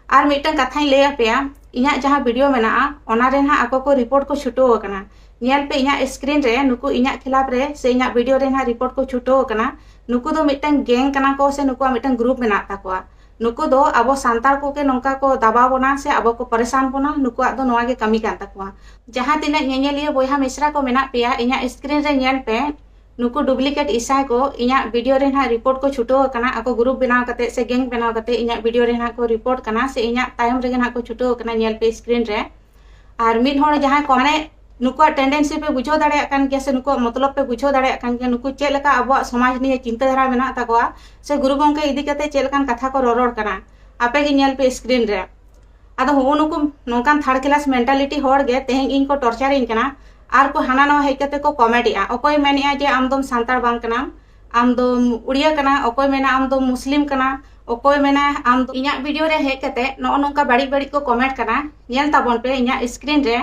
ᱟᱨ ᱢᱤᱫᱴᱟᱝ ᱠᱟᱛᱷᱟᱧ ᱞᱟᱹᱭ ᱟᱯᱮᱭᱟ, ᱤᱧᱟᱹᱜ ᱡᱟᱦᱟᱸ ᱵᱷᱤᱰᱤᱭᱳ ᱢᱮᱱᱟᱜᱼᱟ, ᱚᱱᱟ ᱨᱮ ᱱᱟᱦᱟᱜ ᱟᱠᱚ ᱠᱚ ᱨᱤᱯᱳᱨᱴ ᱠᱚ ᱪᱷᱩᱴᱟᱹᱣ ᱟᱠᱟᱱᱟ᱾ ᱧᱮᱞ ᱯᱮ ᱤᱧᱟᱹᱜ ᱥᱠᱨᱤᱱ ᱨᱮ, ᱱᱩᱠᱩ ᱤᱧᱟᱹᱜ ᱠᱷᱤᱞᱟᱯ ᱨᱮ ᱥᱮ ᱤᱧᱟᱹᱜ ᱵᱷᱤᱰᱤᱭᱳ ᱨᱮ ᱱᱟᱦᱟᱜ ᱨᱤᱯᱳᱨᱴ ᱠᱚ ᱪᱷᱩᱴᱟᱹᱣ ᱟᱠᱟᱱᱟ᱾ ᱱᱩᱠᱩ ᱫᱚ ᱢᱤᱫᱴᱟᱝ ᱜᱮᱝ ᱠᱟᱱᱟ ᱠᱚ ᱥᱮ ᱱᱩᱠᱩᱣᱟᱜ ᱢᱤᱫᱴᱟᱝ ᱜᱨᱩᱯ ᱢᱮᱱᱟᱜ ᱛᱟᱠᱚᱣᱟ᱾ ᱱᱩᱠᱩ ᱫᱚ ᱟᱵᱚ ᱥᱟᱱᱛᱟᱲ ᱠᱚᱜᱮ ᱱᱚᱝᱠᱟ ᱠᱚ ᱫᱟᱵᱟᱣ ᱵᱚᱱᱟ ᱥᱮ ᱟᱵᱚ ᱠᱚ ᱯᱟᱨᱮᱥᱟᱱ ᱵᱚᱱᱟ, ᱱᱩᱠᱩᱣᱟᱜ ᱫᱚ ᱱᱚᱣᱟ ᱜᱮ ᱠᱟᱹᱢᱤ ᱠᱟᱱ ᱛᱟᱠᱚᱣᱟ᱾ ᱡᱟᱦᱟᱸ ᱛᱤᱱᱟᱹᱜ ᱧᱮᱧᱮᱞᱤᱭᱟᱹ ᱵᱚᱭᱦᱟ ᱢᱤᱥᱨᱟ ᱠᱚ ᱢᱮᱱᱟᱜ ᱯᱮᱭᱟ, ᱤᱧᱟᱹᱜ ᱥᱠᱨᱤᱱ ᱨᱮ ᱧᱮᱞ ᱯᱮ, ᱱᱩᱠᱩ ᱰᱩᱯᱞᱤᱠᱮᱴ ᱤᱥᱟᱭ ᱠᱚ ᱤᱧᱟᱹᱜ ᱵᱷᱤᱰᱤᱭᱳ ᱨᱮ ᱱᱟᱦᱟᱜ ᱨᱤᱯᱳᱨᱴ ᱠᱚ ᱪᱷᱩᱴᱟᱹᱣ ᱟᱠᱟᱱᱟ᱾ ᱟᱠᱚ ᱜᱨᱩᱯ ᱵᱮᱱᱟᱣ ᱠᱟᱛᱮ ᱥᱮ ᱜᱮᱝ ᱵᱮᱱᱟᱣ ᱠᱟᱛᱮ ᱤᱧᱟᱹᱜ ᱵᱷᱤᱰᱤᱭᱳ ᱨᱮ ᱱᱟᱦᱟᱜ ᱠᱚ ᱨᱤᱯᱳᱨᱴ ᱠᱟᱱᱟ ᱥᱮ ᱤᱧᱟᱹᱜ ᱛᱟᱭᱚᱢ ᱨᱮᱜᱮ ᱱᱟᱦᱟᱜ ᱠᱚ ᱪᱷᱩᱴᱟᱹᱣ ᱟᱠᱟᱱᱟ᱾ ᱧᱮᱞ ᱯᱮ ᱥᱠᱨᱤᱱ ᱨᱮ᱾ ᱟᱨ ᱢᱤᱫ ᱦᱚᱲ ᱡᱟᱦᱟᱸᱭ ᱠᱚ, ᱢᱟᱱᱮ, ᱱᱩᱠᱩᱣᱟᱜ ᱴᱮᱱᱰᱮᱱᱥᱤ ᱯᱮ ᱵᱩᱡᱷᱟᱹᱣ ᱫᱟᱲᱮᱭᱟᱜ ᱠᱟᱱ ᱜᱮᱭᱟ ᱥᱮ ᱱᱩᱠᱩᱣᱟᱜ ᱢᱚᱛᱞᱚᱵ ᱯᱮ ᱵᱩᱡᱷᱟᱹᱣ ᱫᱟᱲᱮᱭᱟᱜ ᱠᱟᱱ ᱜᱮᱭᱟ, ᱱᱩᱠᱩ ᱪᱮᱫ ᱞᱮᱠᱟ ᱟᱵᱚᱣᱟᱜ ᱥᱚᱢᱟᱡᱽ ᱱᱤᱭᱮ ᱪᱤᱱᱛᱟᱹ ᱫᱷᱟᱨᱟ ᱢᱮᱱᱟᱜ ᱛᱟᱠᱚᱣᱟ ᱥᱮ ᱜᱩᱨᱩ ᱜᱚᱢᱠᱮ ᱤᱫᱤ ᱠᱟᱛᱮ ᱪᱮᱫ ᱞᱮᱠᱟᱱ ᱠᱟᱛᱷᱟ ᱠᱚ ᱨᱚᱨᱚᱲ ᱠᱟᱱᱟ᱾ ᱟᱯᱮ ᱜᱮ ᱧᱮᱞ ᱯᱮ ᱥᱠᱨᱤᱱ ᱨᱮ᱾ ᱟᱫᱚ ᱦᱩᱜᱼᱩ ᱱᱩᱠᱩ ᱱᱚᱝᱠᱟᱱ ᱛᱷᱟᱨᱰ ᱠᱞᱟᱥ ᱢᱮᱱᱴᱟᱞᱤᱴᱤ ᱦᱚᱲ ᱜᱮ ᱛᱮᱦᱮᱧ ᱤᱧ ᱠᱚ ᱴᱚᱨᱪᱟᱨᱤᱧ ᱠᱟᱱᱟ᱾ ᱟᱨ ᱠᱚ ᱦᱟᱱᱟ ᱱᱟᱣᱟ ᱦᱮᱡ ᱠᱟᱛᱮ ᱠᱚ ᱠᱚᱢᱮᱱᱴ ᱮᱜᱼᱟ, ᱚᱠᱚᱭ ᱢᱮᱱᱮᱜᱼᱟ ᱡᱮ ᱟᱢ ᱫᱚᱢ ᱥᱟᱱᱛᱟᱲ ᱵᱟᱝ ᱠᱟᱱᱟᱢ, ᱟᱢ ᱫᱚᱢ ᱩᱲᱤᱭᱟ ᱠᱟᱱᱟ, ᱚᱠᱚᱭ ᱢᱮᱱᱟ ᱟᱢ ᱫᱚᱢ ᱢᱩᱥᱞᱤᱢ ᱠᱟᱱᱟ, ᱚᱠᱚᱭ ᱢᱮᱱᱟ ᱟᱢ ᱫᱚ᱾ ᱤᱧᱟᱹᱜ ᱵᱷᱤᱰᱤᱭᱳ ᱨᱮ ᱦᱮᱡ ᱠᱟᱛᱮ ᱱᱚᱜᱼᱚ ᱱᱚᱝᱠᱟ ᱵᱟᱹᱲᱤᱡ ᱵᱟᱹᱲᱤᱡ ᱠᱚ ᱠᱚᱢᱮᱱᱴ ᱠᱟᱱᱟ᱾ ᱧᱮᱞ ᱛᱟᱵᱚᱱ ᱯᱮ ᱤᱧᱟᱹᱜ ᱥᱠᱨᱤᱱ ᱨᱮ,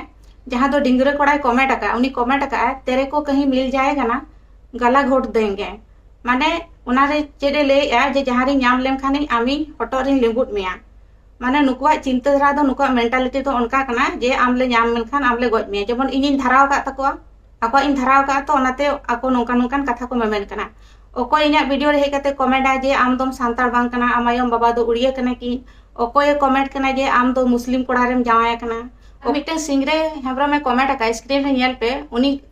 ᱡᱟᱦᱟᱸ ᱫᱚ ᱰᱤᱝᱜᱽᱨᱟᱹ ᱠᱚᱲᱟᱭ ᱠᱚᱢᱮᱱᱴ ᱟᱠᱟᱫᱼᱟ, ᱩᱱᱤ ᱠᱚᱢᱮᱱᱴ ᱟᱠᱟᱫᱼᱟᱭ, "ᱛᱮᱨᱮ ᱠᱚ ᱠᱟᱹᱦᱤ ᱢᱤᱞ ᱡᱟᱭᱮᱜᱟ ᱱᱟ, ᱜᱟᱞᱟ ᱜᱷᱳᱴ ᱫᱮᱝᱜᱮ᱾" ᱢᱟᱱᱮ ᱚᱱᱟᱨᱮ ᱪᱮᱫ ᱮ ᱞᱟᱹᱭᱮᱜᱼᱟ ᱡᱮ ᱡᱟᱦᱟᱸ ᱨᱤᱧ ᱧᱟᱢ ᱞᱮᱢᱠᱷᱟᱱᱤᱧ ᱟᱢᱤᱧ ᱦᱚᱴᱚᱜ ᱨᱤᱧ ᱞᱤᱸᱵᱩᱫ ᱢᱮᱭᱟ᱾ ᱢᱟᱱᱮ ᱱᱩᱠᱩᱣᱟᱜ ᱪᱤᱱᱛᱟᱹ ᱫᱷᱟᱨᱟ ᱫᱚ, ᱱᱩᱠᱩᱣᱟᱜ mentality ᱫᱚ ᱚᱱᱠᱟ ᱠᱟᱱᱟ ᱡᱮ ᱟᱢ ᱞᱮ ᱧᱟᱢ ᱢᱮᱱᱠᱷᱟᱱ ᱟᱢ ᱞᱮ ᱜᱚᱡ ᱢᱮᱭᱟ᱾ ᱡᱮᱢᱚᱱ ᱤᱧᱤᱧ ᱫᱷᱟᱨᱟᱣ ᱟᱠᱟᱫ ᱛᱟᱠᱚᱣᱟ, ᱟᱠᱚᱣᱟᱜ ᱤᱧ ᱫᱷᱟᱨᱟᱣ ᱟᱠᱟᱫ, ᱛᱚ ᱚᱱᱟᱛᱮ ᱟᱠᱚ ᱱᱚᱝᱠᱟ ᱱᱚᱝᱠᱟᱱ ᱠᱟᱛᱷᱟ ᱠᱚ ᱢᱮᱢᱮᱱ ᱠᱟᱱᱟ᱾ ᱚᱠᱚᱭ ᱤᱧᱟᱹᱜ video ᱨᱮ ᱦᱮᱡ ᱠᱟᱛᱮ commentᱟ ᱡᱮ ᱟᱢ ᱫᱚᱢ ᱥᱟᱱᱛᱟᱲ ᱵᱟᱝ ᱠᱟᱱᱟ, ᱟᱢ ᱟᱭᱳᱢ ᱵᱟᱵᱟ ᱫᱚ ᱩᱲᱤᱭᱟᱹ ᱠᱟᱱᱟ ᱠᱤᱱ, ᱚᱠᱚᱭᱮ comment ᱠᱟᱱᱟ ᱡᱮ ᱟᱢ ᱫᱚ ᱢᱩᱥᱞᱤᱢ ᱠᱚᱲᱟ ᱨᱮᱢ ᱡᱟᱶᱟᱭ ᱟᱠᱟᱱᱟ᱾ ᱢᱤᱫᱴᱟᱝ ᱥᱤᱝᱨᱟᱹᱭ ᱦᱮᱢᱵᱨᱚᱢᱮ comment ᱟᱠᱟᱫ, screen ᱨᱮ ᱧᱮᱞ ᱯᱮ, ᱩᱱᱤ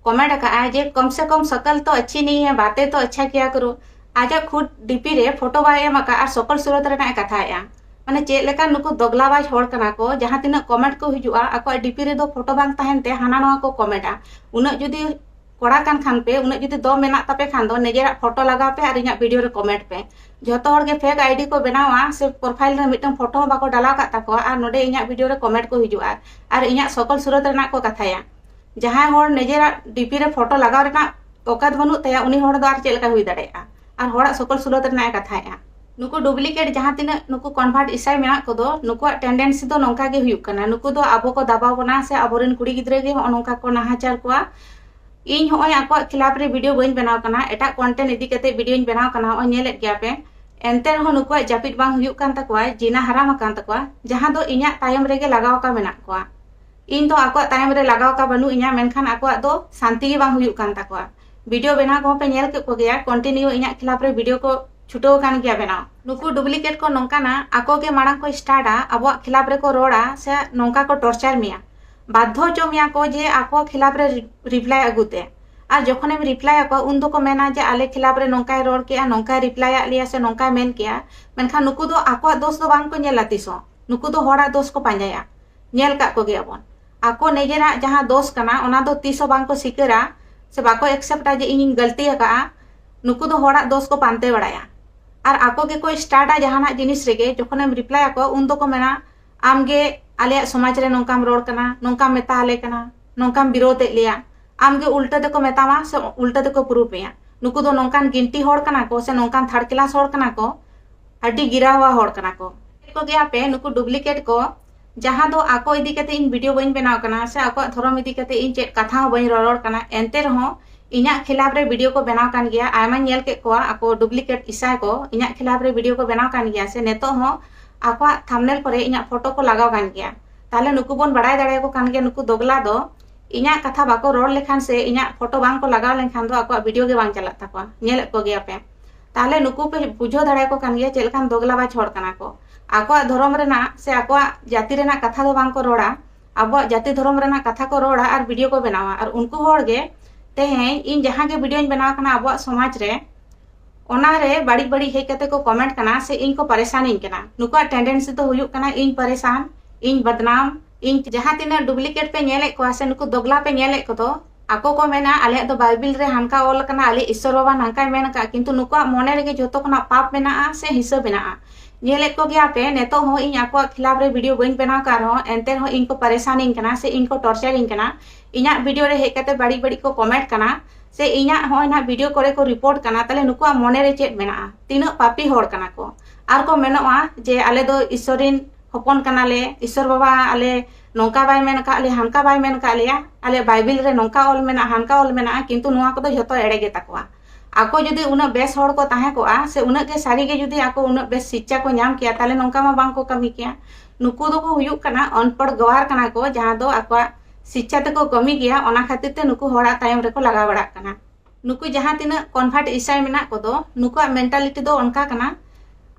comment ᱟᱠᱟᱫᱼᱟᱭ ᱡᱮ ᱠᱚᱢ ᱥᱮ ᱠᱚᱢ ᱥᱚᱠᱞ ᱛᱚ ᱟᱪᱪᱷᱤ ᱱᱟᱦᱤ ᱦᱟᱭ, ᱵᱟᱛᱮ ᱛᱚ ᱟᱪᱪᱷᱟ ᱠᱤᱭᱟ ᱠᱟᱨᱳ᱾ ᱟᱡᱟᱜ ᱠᱷᱩᱫ DP ᱨᱮ photo ᱵᱟᱭ ᱮᱢ ᱟᱠᱟᱫ ᱟᱨ ᱥᱚᱠᱚᱞ ᱥᱩᱨᱚᱛ ᱨᱮᱱᱟᱜ ᱮ ᱠᱟᱛᱷᱟᱭᱮᱫᱼᱟ᱾ ᱢᱟᱱᱮ ᱪᱮᱫ ᱞᱮᱠᱟᱱ ᱱᱩᱠᱩ ᱫᱚᱜᱽᱞᱟᱵᱟᱡᱽ ᱦᱚᱲ ᱠᱟᱱᱟ ᱠᱚ, ᱡᱟᱦᱟᱸ ᱛᱤᱱᱟᱹᱜ comment ᱠᱚ ᱦᱤᱡᱩᱜᱼᱟ, ᱟᱠᱚᱣᱟᱜ DP ᱨᱮᱫᱚ photo ᱵᱟᱝ ᱛᱟᱦᱮᱱ ᱛᱮ ᱦᱟᱱᱟ ᱱᱚᱣᱟ ᱠᱚ commentᱟ᱾ ᱩᱱᱟᱹᱜ ᱡᱩᱫᱤ ᱠᱚᱲᱟ ᱠᱟᱱ ᱠᱷᱟᱱ ᱯᱮ, ᱩᱱᱟᱹᱜ ᱡᱩᱫᱤ ᱫᱚᱢ ᱢᱮᱱᱟᱜ ᱛᱟᱯᱮ ᱠᱷᱟᱱ ᱫᱚ, ᱱᱤᱡᱮᱨᱟᱜ photo ᱞᱟᱜᱟᱣ ᱯᱮ ᱟᱨ ᱤᱧᱟᱹᱜ video ᱨᱮ comment ᱯᱮ᱾ ᱡᱷᱚᱛᱚ ᱦᱚᱲ ᱜᱮ fake ID ᱠᱚ ᱵᱮᱱᱟᱣᱟ, ᱥᱮ profile ᱨᱮ ᱢᱤᱫᱴᱟᱝ photo ᱦᱚᱸ ᱵᱟᱠᱚ ᱰᱟᱞᱟᱣ ᱠᱟᱜ ᱛᱟᱠᱚᱣᱟ ᱟᱨ ᱱᱚᱰᱮ ᱤᱧᱟᱹᱜ video ᱨᱮ comment ᱠᱚ ᱦᱤᱡᱩᱜᱼᱟ ᱟᱨ ᱤᱧᱟᱹᱜ ᱥᱚᱠᱚᱞ ᱥᱩᱨᱚᱛ ᱨᱮᱱᱟᱜ ᱠᱚ ᱠᱟᱛᱷᱟᱭᱟ᱾ ᱡᱟᱦᱟᱸᱭ ᱦᱚᱲ ᱱᱤᱡᱮᱨᱟᱜ DP ᱨᱮ photo ᱞᱟᱜᱟᱣ ᱨᱮᱱᱟᱜ ᱚᱠᱟᱛ ᱵᱟᱹᱱᱩᱜ ᱛᱟᱭᱟ, ᱩᱱᱤ ᱦᱚᱲ ᱫᱚ ᱟᱨ ᱪᱮᱫ ᱞᱮᱠᱟ ᱦᱩᱭ ᱫᱟᱲᱮᱭᱟᱜᱼᱟ? ᱟᱨ ᱦᱚᱲᱟᱜ ᱥᱚᱠᱚᱞ ᱥᱩᱨᱚᱛ ᱨᱮᱱᱟᱜ ᱮ ᱠᱟᱛᱷᱟᱭᱮᱫᱼᱟ᱾ ᱱᱩᱠᱩ duplicate ᱡᱟᱦᱟᱸ ᱛᱤᱱᱟᱹᱜ ᱱᱩᱠᱩ convert ᱤᱥᱟᱭ ᱢᱮᱱᱟᱜ ᱠᱚᱫᱚ, ᱱᱩᱠᱩᱣᱟᱜ tendency ᱫᱚ ᱱᱚᱝᱠᱟ ᱜᱮ ᱦᱩᱭᱩᱜ ᱠᱟᱱᱟ᱾ ᱱᱩᱠᱩ ᱫᱚ ᱟᱵᱚ ᱠᱚ ᱫᱟᱵᱟᱣ ᱵᱚᱱᱟ ᱥᱮ ᱟᱵᱚᱨᱮᱱ ᱠᱩᱲᱤ ᱜᱤᱫᱽᱨᱟᱹ ᱜᱮ ᱦᱚᱸᱜᱼᱚ ᱱᱚᱝᱠᱟ ᱠᱚ ᱱᱟᱦᱟᱪᱟᱨ ᱠᱚᱣᱟ᱾ ᱤᱧ ᱦᱚᱸᱜᱼᱚᱭ ᱟᱠᱚᱣᱟᱜ ᱠᱷᱤᱞᱟᱯ ᱨᱮ video ᱵᱟᱹᱧ ᱵᱮᱱᱟᱣ ᱠᱟᱱᱟ, ᱮᱴᱟᱜ content ᱤᱫᱤ ᱠᱟᱛᱮ videoᱧ ᱵᱮᱱᱟᱣ ᱠᱟᱱᱟ, ᱦᱚᱸᱜᱼᱚᱭ ᱧᱮᱞᱮᱫ ᱜᱮᱭᱟ ᱯᱮ᱾ ᱮᱱᱛᱮ ᱨᱮᱦᱚᱸ ᱱᱩᱠᱩᱣᱟᱜ ᱡᱟᱹᱯᱤᱫ ᱵᱟᱝ ᱦᱩᱭᱩᱜ ᱠᱟᱱ ᱛᱟᱠᱚᱣᱟ, ᱡᱤᱱᱟ ᱦᱟᱨᱟᱢ ᱟᱠᱟᱱ ᱛᱟᱠᱚᱣᱟ, ᱡᱟᱦᱟᱸ ᱫᱚ ᱤᱧᱟᱹᱜ ᱛᱟᱭᱚᱢ ᱨᱮᱜᱮ ᱞᱟᱜᱟᱣ ᱟᱠᱟ ᱢᱮᱱᱟᱜ ᱠᱚᱣᱟ᱾ ᱤᱧ ᱫᱚ ᱟᱠᱚᱣᱟᱜ ᱛᱟᱭᱚᱢ ᱨᱮ ᱞᱟᱜᱟᱣ ᱟᱠᱟ ᱵᱟᱹᱱᱩᱜ ᱤᱧᱟ, ᱢᱮᱱᱠᱷᱟᱱ ᱟᱠᱚᱣᱟᱜ ᱫᱚ ᱥᱟᱱᱛᱤ ᱜᱮ ᱵᱟᱝ ᱦᱩᱭᱩᱜ ᱠᱟᱱ ᱛᱟᱠᱚᱣᱟ᱾ video ᱵᱮᱱᱟᱣ ᱠᱚᱦᱚᱸ ᱯᱮ ᱧᱮᱞ ᱠᱮᱫ ᱠᱚᱜᱮᱭᱟ, continue ᱤᱧᱟᱹᱜ ᱠᱷᱤᱞᱟᱯ ᱨᱮ video ᱠᱚ ᱪᱷᱩᱴᱟᱹᱣ ᱟᱠᱟᱱ ᱜᱮᱭᱟ ᱵᱮᱱᱟᱣ᱾ ᱱᱩᱠᱩ duplicate ᱠᱚ ᱱᱚᱝᱠᱟᱱᱟ, ᱟᱠᱚ ᱜᱮ ᱢᱟᱲᱟᱝ ᱠᱚ startᱟ, ᱟᱵᱚᱣᱟᱜ ᱠᱷᱤᱞᱟᱯ ᱨᱮᱠᱚ ᱨᱚᱲᱟ ᱥᱮ ᱱᱚᱝᱠᱟ ᱠᱚ torture ᱢᱮᱭᱟ, ᱵᱟᱫᱽᱫᱷᱚ ᱦᱚᱪᱚ ᱢᱮᱭᱟ ᱠᱚ ᱡᱮ ᱟᱠᱚ ᱠᱷᱤᱞᱟᱯ ᱨᱮ reply ᱟᱹᱜᱩ ᱛᱮ᱾ ᱟᱨ ᱡᱚᱠᱷᱚᱱᱮᱢ reply ᱟᱠᱚᱣᱟ, ᱩᱱ ᱫᱚᱠᱚ ᱢᱮᱱᱟ ᱡᱮ ᱟᱞᱮ ᱠᱷᱤᱞᱟᱯ ᱨᱮ ᱱᱚᱝᱠᱟᱭ ᱨᱚᱲ ᱠᱮᱜᱼᱟ, ᱱᱚᱝᱠᱟᱭ reply ᱟᱫ ᱞᱮᱭᱟ ᱥᱮ ᱱᱚᱝᱠᱟᱭ ᱢᱮᱱ ᱠᱮᱜᱼᱟ᱾ ᱢᱮᱱᱠᱷᱟᱱ ᱱᱩᱠᱩ ᱫᱚ ᱟᱠᱚᱣᱟᱜ ᱫᱳᱥ ᱫᱚ ᱵᱟᱝ ᱠᱚ ᱧᱮᱞᱟ ᱛᱤᱥ ᱦᱚᱸ, ᱱᱩᱠᱩ ᱫᱚ ᱦᱚᱲᱟᱜ ᱫᱳᱥ ᱠᱚ ᱯᱟᱸᱡᱟᱭᱟ᱾ ᱧᱮᱞ ᱠᱟᱜ ᱠᱚᱜᱮᱭᱟᱵᱚᱱ, ᱟᱠᱚ ᱱᱤᱡᱮᱨᱟᱜ ᱡᱟᱦᱟᱸ ᱫᱳᱥ ᱠᱟᱱᱟ, ᱚᱱᱟ ᱫᱚ ᱛᱤᱥ ᱦᱚᱸ ᱵᱟᱝ ᱠᱚ ᱥᱤᱠᱟᱹᱨᱟ ᱥᱮ ᱵᱟᱠᱚ acceptᱟ ᱡᱮ ᱤᱧᱤᱧ ᱜᱟᱹᱞᱛᱤ ᱟᱠᱟᱜᱼᱟ᱾ ᱱᱩᱠᱩ ᱫᱚ ᱦᱚᱲᱟᱜ ᱫᱳᱥ ᱠᱚ ᱯᱟᱱᱛᱮ ᱵᱟᱲᱟᱭᱟ᱾ ᱟᱨ ᱟᱠᱚ ᱜᱮᱠᱚ startᱟ ᱡᱟᱦᱟᱱᱟᱜ ᱡᱤᱱᱤᱥ ᱨᱮᱜᱮ, ᱡᱚᱠᱷᱚᱱᱮᱢ reply ᱟᱠᱚᱣᱟ, ᱩᱱ ᱫᱚᱠᱚ ᱢᱮᱱᱟ, "ᱟᱢ ᱜᱮ ᱟᱞᱮᱭᱟᱜ ᱥᱚᱢᱟᱡᱽ ᱨᱮ ᱱᱚᱝᱠᱟᱢ ᱨᱚᱲ ᱠᱟᱱᱟ, ᱱᱚᱝᱠᱟᱢ ᱢᱮᱛᱟ ᱟᱞᱮ ᱠᱟᱱᱟ, ᱱᱚᱝᱠᱟᱢ ᱵᱤᱨᱳᱫ ᱮᱫ ᱞᱮᱭᱟ᱾" ᱟᱢ ᱜᱮ ᱩᱞᱴᱟᱹ ᱛᱮᱠᱚ ᱢᱮᱛᱟᱢᱟ ᱥᱮ ᱩᱞᱴᱟᱹ ᱛᱮᱠᱚ proof ᱢᱮᱭᱟ᱾ ᱱᱩᱠᱩ ᱫᱚ ᱱᱚᱝᱠᱟᱱ ᱜᱤᱱᱴᱤ ᱦᱚᱲ ᱠᱟᱱᱟ ᱠᱚ ᱥᱮ ᱱᱚᱝᱠᱟᱱ third class ᱦᱚᱲ ᱠᱟᱱᱟ ᱠᱚ, ᱟᱹᱰᱤ ᱜᱤᱨᱟᱣᱟ ᱦᱚᱲ ᱠᱟᱱᱟ ᱠᱚ᱾ ᱠᱚ ᱜᱮᱭᱟ ᱯᱮ ᱱᱩᱠᱩ duplicate ᱠᱚ, ᱡᱟᱦᱟᱸ ᱫᱚ ᱟᱠᱚ ᱤᱫᱤ ᱠᱟᱛᱮ ᱤᱧ video ᱵᱟᱹᱧ ᱵᱮᱱᱟᱣ ᱠᱟᱱᱟ ᱥᱮ ᱟᱠᱚᱣᱟᱜ ᱫᱷᱚᱨᱚᱢ ᱤᱫᱤ ᱠᱟᱛᱮ ᱤᱧ ᱪᱮᱫ ᱠᱟᱛᱷᱟ ᱦᱚᱸ ᱵᱟᱹᱧ ᱨᱚᱨᱚᱲ ᱠᱟᱱᱟ, ᱮᱱᱛᱮ ᱨᱮᱦᱚᱸ ᱤᱧᱟᱹᱜ ᱠᱷᱤᱞᱟᱯ ᱨᱮ video ᱠᱚ ᱵᱮᱱᱟᱣ ᱠᱟᱱ ᱜᱮᱭᱟ᱾ ᱟᱭᱢᱟᱧ ᱧᱮᱞ ᱠᱮᱫ ᱠᱚᱣᱟ, ᱟᱠᱚ duplicate ᱤᱥᱟᱭ ᱠᱚ ᱤᱧᱟᱹᱜ ᱠᱷᱤᱞᱟᱯ ᱨᱮ video ᱠᱚ ᱵᱮᱱᱟᱣ ᱠᱟᱱ ᱜᱮᱭᱟ ᱥᱮ ᱱᱤᱛᱚᱜ ᱦᱚᱸ ᱟᱠᱚᱣᱟᱜ ᱛᱷᱟᱢᱵᱱᱮᱞ ᱠᱚᱨᱮ ᱤᱧᱟᱹᱜ ᱯᱷᱳᱴᱳ ᱠᱚ ᱞᱟᱜᱟᱣ ᱠᱟᱱ ᱜᱮᱭᱟ᱾ ᱛᱟᱦᱞᱮ ᱱᱩᱠᱩ ᱵᱚᱱ ᱵᱟᱲᱟᱭ ᱫᱟᱲᱮᱭᱟᱠᱚ ᱠᱟᱱ ᱜᱮᱭᱟ, ᱱᱩᱠᱩ ᱫᱚᱜᱽᱞᱟ ᱫᱚ ᱤᱧᱟᱹᱜ ᱠᱟᱛᱷᱟ ᱵᱟᱠᱚ ᱨᱚᱲ ᱞᱮᱠᱷᱟᱱ ᱥᱮ ᱤᱧᱟᱹᱜ ᱯᱷᱳᱴᱳ ᱵᱟᱝ ᱠᱚ ᱞᱟᱜᱟᱣ ᱞᱮᱱᱠᱷᱟᱱ ᱫᱚ ᱟᱠᱚᱣᱟᱜ ᱵᱷᱤᱰᱤᱭᱳ ᱜᱮ ᱵᱟᱝ ᱪᱟᱞᱟᱜ ᱛᱟᱠᱚᱣᱟ᱾ ᱧᱮᱞᱮᱫ ᱠᱚ ᱜᱮᱭᱟ ᱯᱮ᱾ ᱛᱟᱦᱞᱮ ᱱᱩᱠᱩ ᱯᱮ ᱵᱩᱡᱷᱟᱹᱣ ᱫᱟᱲᱮᱭᱟᱠᱚ ᱠᱟᱱ ᱜᱮᱭᱟ ᱪᱮᱫ ᱞᱮᱠᱟᱱ ᱫᱚᱜᱽᱞᱟ ᱵᱟᱡᱽ ᱦᱚᱲ ᱠᱟᱱᱟ ᱠᱚ᱾ ᱟᱠᱚᱣᱟᱜ ᱫᱷᱚᱨᱚᱢ ᱨᱮᱱᱟᱜ ᱥᱮ ᱟᱠᱚᱣᱟᱜ ᱡᱟᱹᱛᱤ ᱨᱮᱱᱟᱜ ᱠᱟᱛᱷᱟ ᱫᱚ ᱵᱟᱝ ᱠᱚ ᱨᱚᱲᱟ, ᱟᱵᱚᱣᱟᱜ ᱡᱟᱹᱛᱤ ᱫᱷᱚᱨᱚᱢ ᱨᱮᱱᱟᱜ ᱠᱟᱛᱷᱟ ᱠᱚ ᱨᱚᱲᱟ ᱟᱨ ᱵᱷᱤᱰᱤᱭᱳ ᱠᱚ ᱵᱮᱱᱟᱣᱟ᱾ ᱟᱨ ᱩᱱᱠᱩ ᱦᱚᱲ ᱜᱮ ᱛᱮᱦᱮᱧ ᱤᱧ ᱡᱟᱦᱟᱸ ᱜᱮ ᱵᱷᱤᱰᱤᱭᱳᱧ ᱵᱮᱱᱟᱣ ᱠᱟᱱᱟ ᱟᱵᱚᱣᱟᱜ ᱥᱚᱢᱟᱡᱽ ᱨᱮ, ᱚᱱᱟ ᱨᱮ ᱵᱟᱹᱲᱤᱡ ᱵᱟᱹᱲᱤᱡ ᱦᱮᱡ ᱠᱟᱛᱮ ᱠᱚ ᱠᱚᱢᱮᱱᱴ ᱠᱟᱱᱟ ᱥᱮ ᱤᱧ ᱠᱚ ᱯᱟᱨᱮᱥᱟᱱᱤᱧ ᱠᱟᱱᱟ᱾ ᱱᱩᱠᱩᱣᱟᱜ ᱴᱮᱱᱰᱮᱱᱥᱤ ᱫᱚ ᱦᱩᱭᱩᱜ ᱠᱟᱱᱟ ᱤᱧ ᱯᱟᱨᱮᱥᱟᱱ, ᱤᱧ ᱵᱟᱫᱱᱟᱢ, ᱤᱧ ᱡᱟᱦᱟᱸ ᱛᱤᱱᱟᱹᱜ ᱰᱩᱯᱞᱤᱠᱮᱴ ᱯᱮ ᱧᱮᱞᱮᱫ ᱠᱚᱣᱟ ᱥᱮ ᱱᱩᱠᱩ ᱫᱚᱜᱽᱞᱟ ᱯᱮ ᱧᱮᱞᱮᱫ ᱠᱚᱫᱚ, ᱟᱠᱚ ᱠᱚ ᱢᱮᱱᱟ ᱟᱞᱮᱭᱟᱜ ᱫᱚ ᱵᱟᱭᱵᱮᱞ ᱨᱮ ᱦᱟᱱᱠᱟ ᱚᱞ ᱟᱠᱟᱱᱟ, ᱟᱞᱮ ᱤᱥᱥᱚᱨ ᱵᱟᱵᱟ ᱱᱟᱝᱠᱟᱭ ᱢᱮᱱ ᱟᱠᱟᱫᱼᱟ, ᱠᱤᱱᱛᱩ ᱱᱩᱠᱩᱣᱟᱜ ᱢᱚᱱᱮ ᱨᱮᱜᱮ ᱡᱷᱚᱛᱚ ᱠᱷᱚᱱᱟᱜ ᱯᱟᱯ ᱢᱮᱱᱟᱜᱼᱟ ᱥᱮ ᱦᱤᱥᱟᱹ ᱢᱮᱱᱟᱜᱼᱟ᱾ ᱧᱮᱞᱮᱫ ᱠᱚ ᱜᱮᱭᱟ ᱯᱮ, ᱱᱤᱛᱚᱜ ᱦᱚᱸ ᱤᱧ ᱟᱠᱚᱣᱟᱜ ᱠᱷᱤᱞᱟᱯ ᱨᱮ ᱵᱷᱤᱰᱤᱭᱳ ᱵᱟᱹᱧ ᱵᱮᱱᱟᱣ ᱠᱟᱜ ᱨᱮᱦᱚᱸ ᱮᱱᱛᱮ ᱨᱮᱦᱚᱸ ᱤᱧ ᱠᱚ ᱯᱟᱨᱮᱥᱟᱱᱤᱧ ᱠᱟᱱᱟ ᱥᱮ ᱤᱧ ᱠᱚ ᱴᱚᱨᱪᱟᱨᱤᱧ ᱠᱟᱱᱟ᱾ ᱤᱧᱟᱹᱜ ᱵᱷᱤᱰᱤᱭᱳ ᱨᱮ ᱦᱮᱡ ᱠᱟᱛᱮ ᱵᱟᱹᱲᱤᱡ ᱵᱟᱹᱲᱤᱡ ᱠᱚ ᱠᱚᱢᱮᱱᱴ ᱠᱟᱱᱟ ᱥᱮ ᱤᱧᱟᱹᱜ ᱦᱚᱸᱜᱼᱚᱭ ᱱᱟᱦᱟᱜ ᱵᱷᱤᱰᱤᱭᱳ ᱠᱚᱨᱮ ᱠᱚ ᱨᱤᱯᱳᱨᱴ ᱠᱟᱱᱟ, ᱛᱟᱦᱞᱮ ᱱᱩᱠᱩᱣᱟᱜ ᱢᱚᱱᱮ ᱨᱮ ᱪᱮᱫ ᱢᱮᱱᱟᱜᱼᱟ? ᱛᱤᱱᱟᱹᱜ ᱯᱟᱯᱤ ᱦᱚᱲ ᱠᱟᱱᱟ ᱠᱚ᱾ ᱟᱨ ᱠᱚ ᱢᱮᱱᱚᱜᱼᱟ ᱡᱮ ᱟᱞᱮ ᱫᱚ ᱤᱥᱥᱚᱨ ᱨᱤᱱ ᱦᱚᱯᱚᱱ ᱠᱟᱱᱟᱞᱮ, ᱤᱥᱥᱚᱨ ᱵᱟᱵᱟ ᱟᱞᱮ ᱱᱚᱝᱠᱟ ᱵᱟᱭ ᱢᱮᱱ ᱟᱠᱟᱫ ᱞᱮᱭᱟ, ᱦᱟᱱᱠᱟ ᱵᱟᱭ ᱢᱮᱱ ᱟᱠᱟᱫ ᱞᱮᱭᱟ, ᱟᱞᱮ ᱵᱟᱭᱵᱮᱞ ᱨᱮ ᱱᱚᱝᱠᱟ ᱚᱞ ᱢᱮᱱᱟᱜᱼᱟ, ᱦᱟᱱᱠᱟ ᱚᱞ ᱢᱮᱱᱟᱜᱼᱟ, ᱠᱤᱱᱛᱩ ᱱᱚᱣᱟ ᱠᱚᱫᱚ ᱡᱷᱚᱛᱚ ᱮᱲᱮ ᱜᱮ ᱛᱟᱠᱚᱣᱟ᱾ ᱟᱠᱚ ᱡᱩᱫᱤ ᱩᱱᱟᱹᱜ ᱵᱮᱥ ᱦᱚᱲ ᱠᱚ ᱛᱟᱦᱮᱸ ᱠᱚᱜᱼᱟ ᱥᱮ ᱩᱱᱟᱹᱜ ᱜᱮ ᱥᱟᱹᱨᱤ ᱜᱮ ᱡᱩᱫᱤ ᱟᱠᱚ ᱩᱱᱟᱹᱜ ᱵᱮᱥ ᱥᱤᱠᱪᱷᱟ ᱠᱚ ᱧᱟᱢ ᱠᱮᱭᱟ, ᱛᱟᱦᱞᱮ ᱱᱚᱝᱠᱟ ᱢᱟ ᱵᱟᱝ ᱠᱚ ᱠᱟᱹᱢᱤ ᱠᱮᱭᱟ᱾ ᱱᱩᱠᱩ ᱫᱚᱠᱚ ᱦᱩᱭᱩᱜ ᱠᱟᱱᱟ ᱚᱱᱯᱚᱲ ᱜᱟᱣᱟᱨ ᱠᱟᱱᱟ ᱠᱚ, ᱡᱟᱦᱟᱸ ᱫᱚ ᱟᱠᱚᱣᱟᱜ ᱥᱤᱠᱪᱷᱟ ᱛᱮᱠᱚ ᱠᱟᱹᱢᱤ ᱜᱮᱭᱟ, ᱚᱱᱟ ᱠᱷᱟᱹᱛᱤᱨ ᱛᱮ ᱱᱩᱠᱩ ᱦᱚᱲᱟᱜ ᱛᱟᱭᱚᱢ ᱨᱮᱠᱚ ᱞᱟᱜᱟᱣ ᱵᱟᱲᱟᱜ ᱠᱟᱱᱟ᱾ ᱱᱩᱠᱩ ᱡᱟᱦᱟᱸ ᱛᱤᱱᱟᱹᱜ ᱠᱚᱱᱵᱷᱟᱨᱴ ᱤᱥᱟᱭ ᱢᱮᱱᱟᱜ ᱠᱚᱫᱚ, ᱱᱩᱠᱩᱣᱟᱜ ᱢᱮᱱᱴᱟᱞᱤᱴᱤ ᱫᱚ ᱚᱱᱠᱟ ᱠᱟᱱᱟ,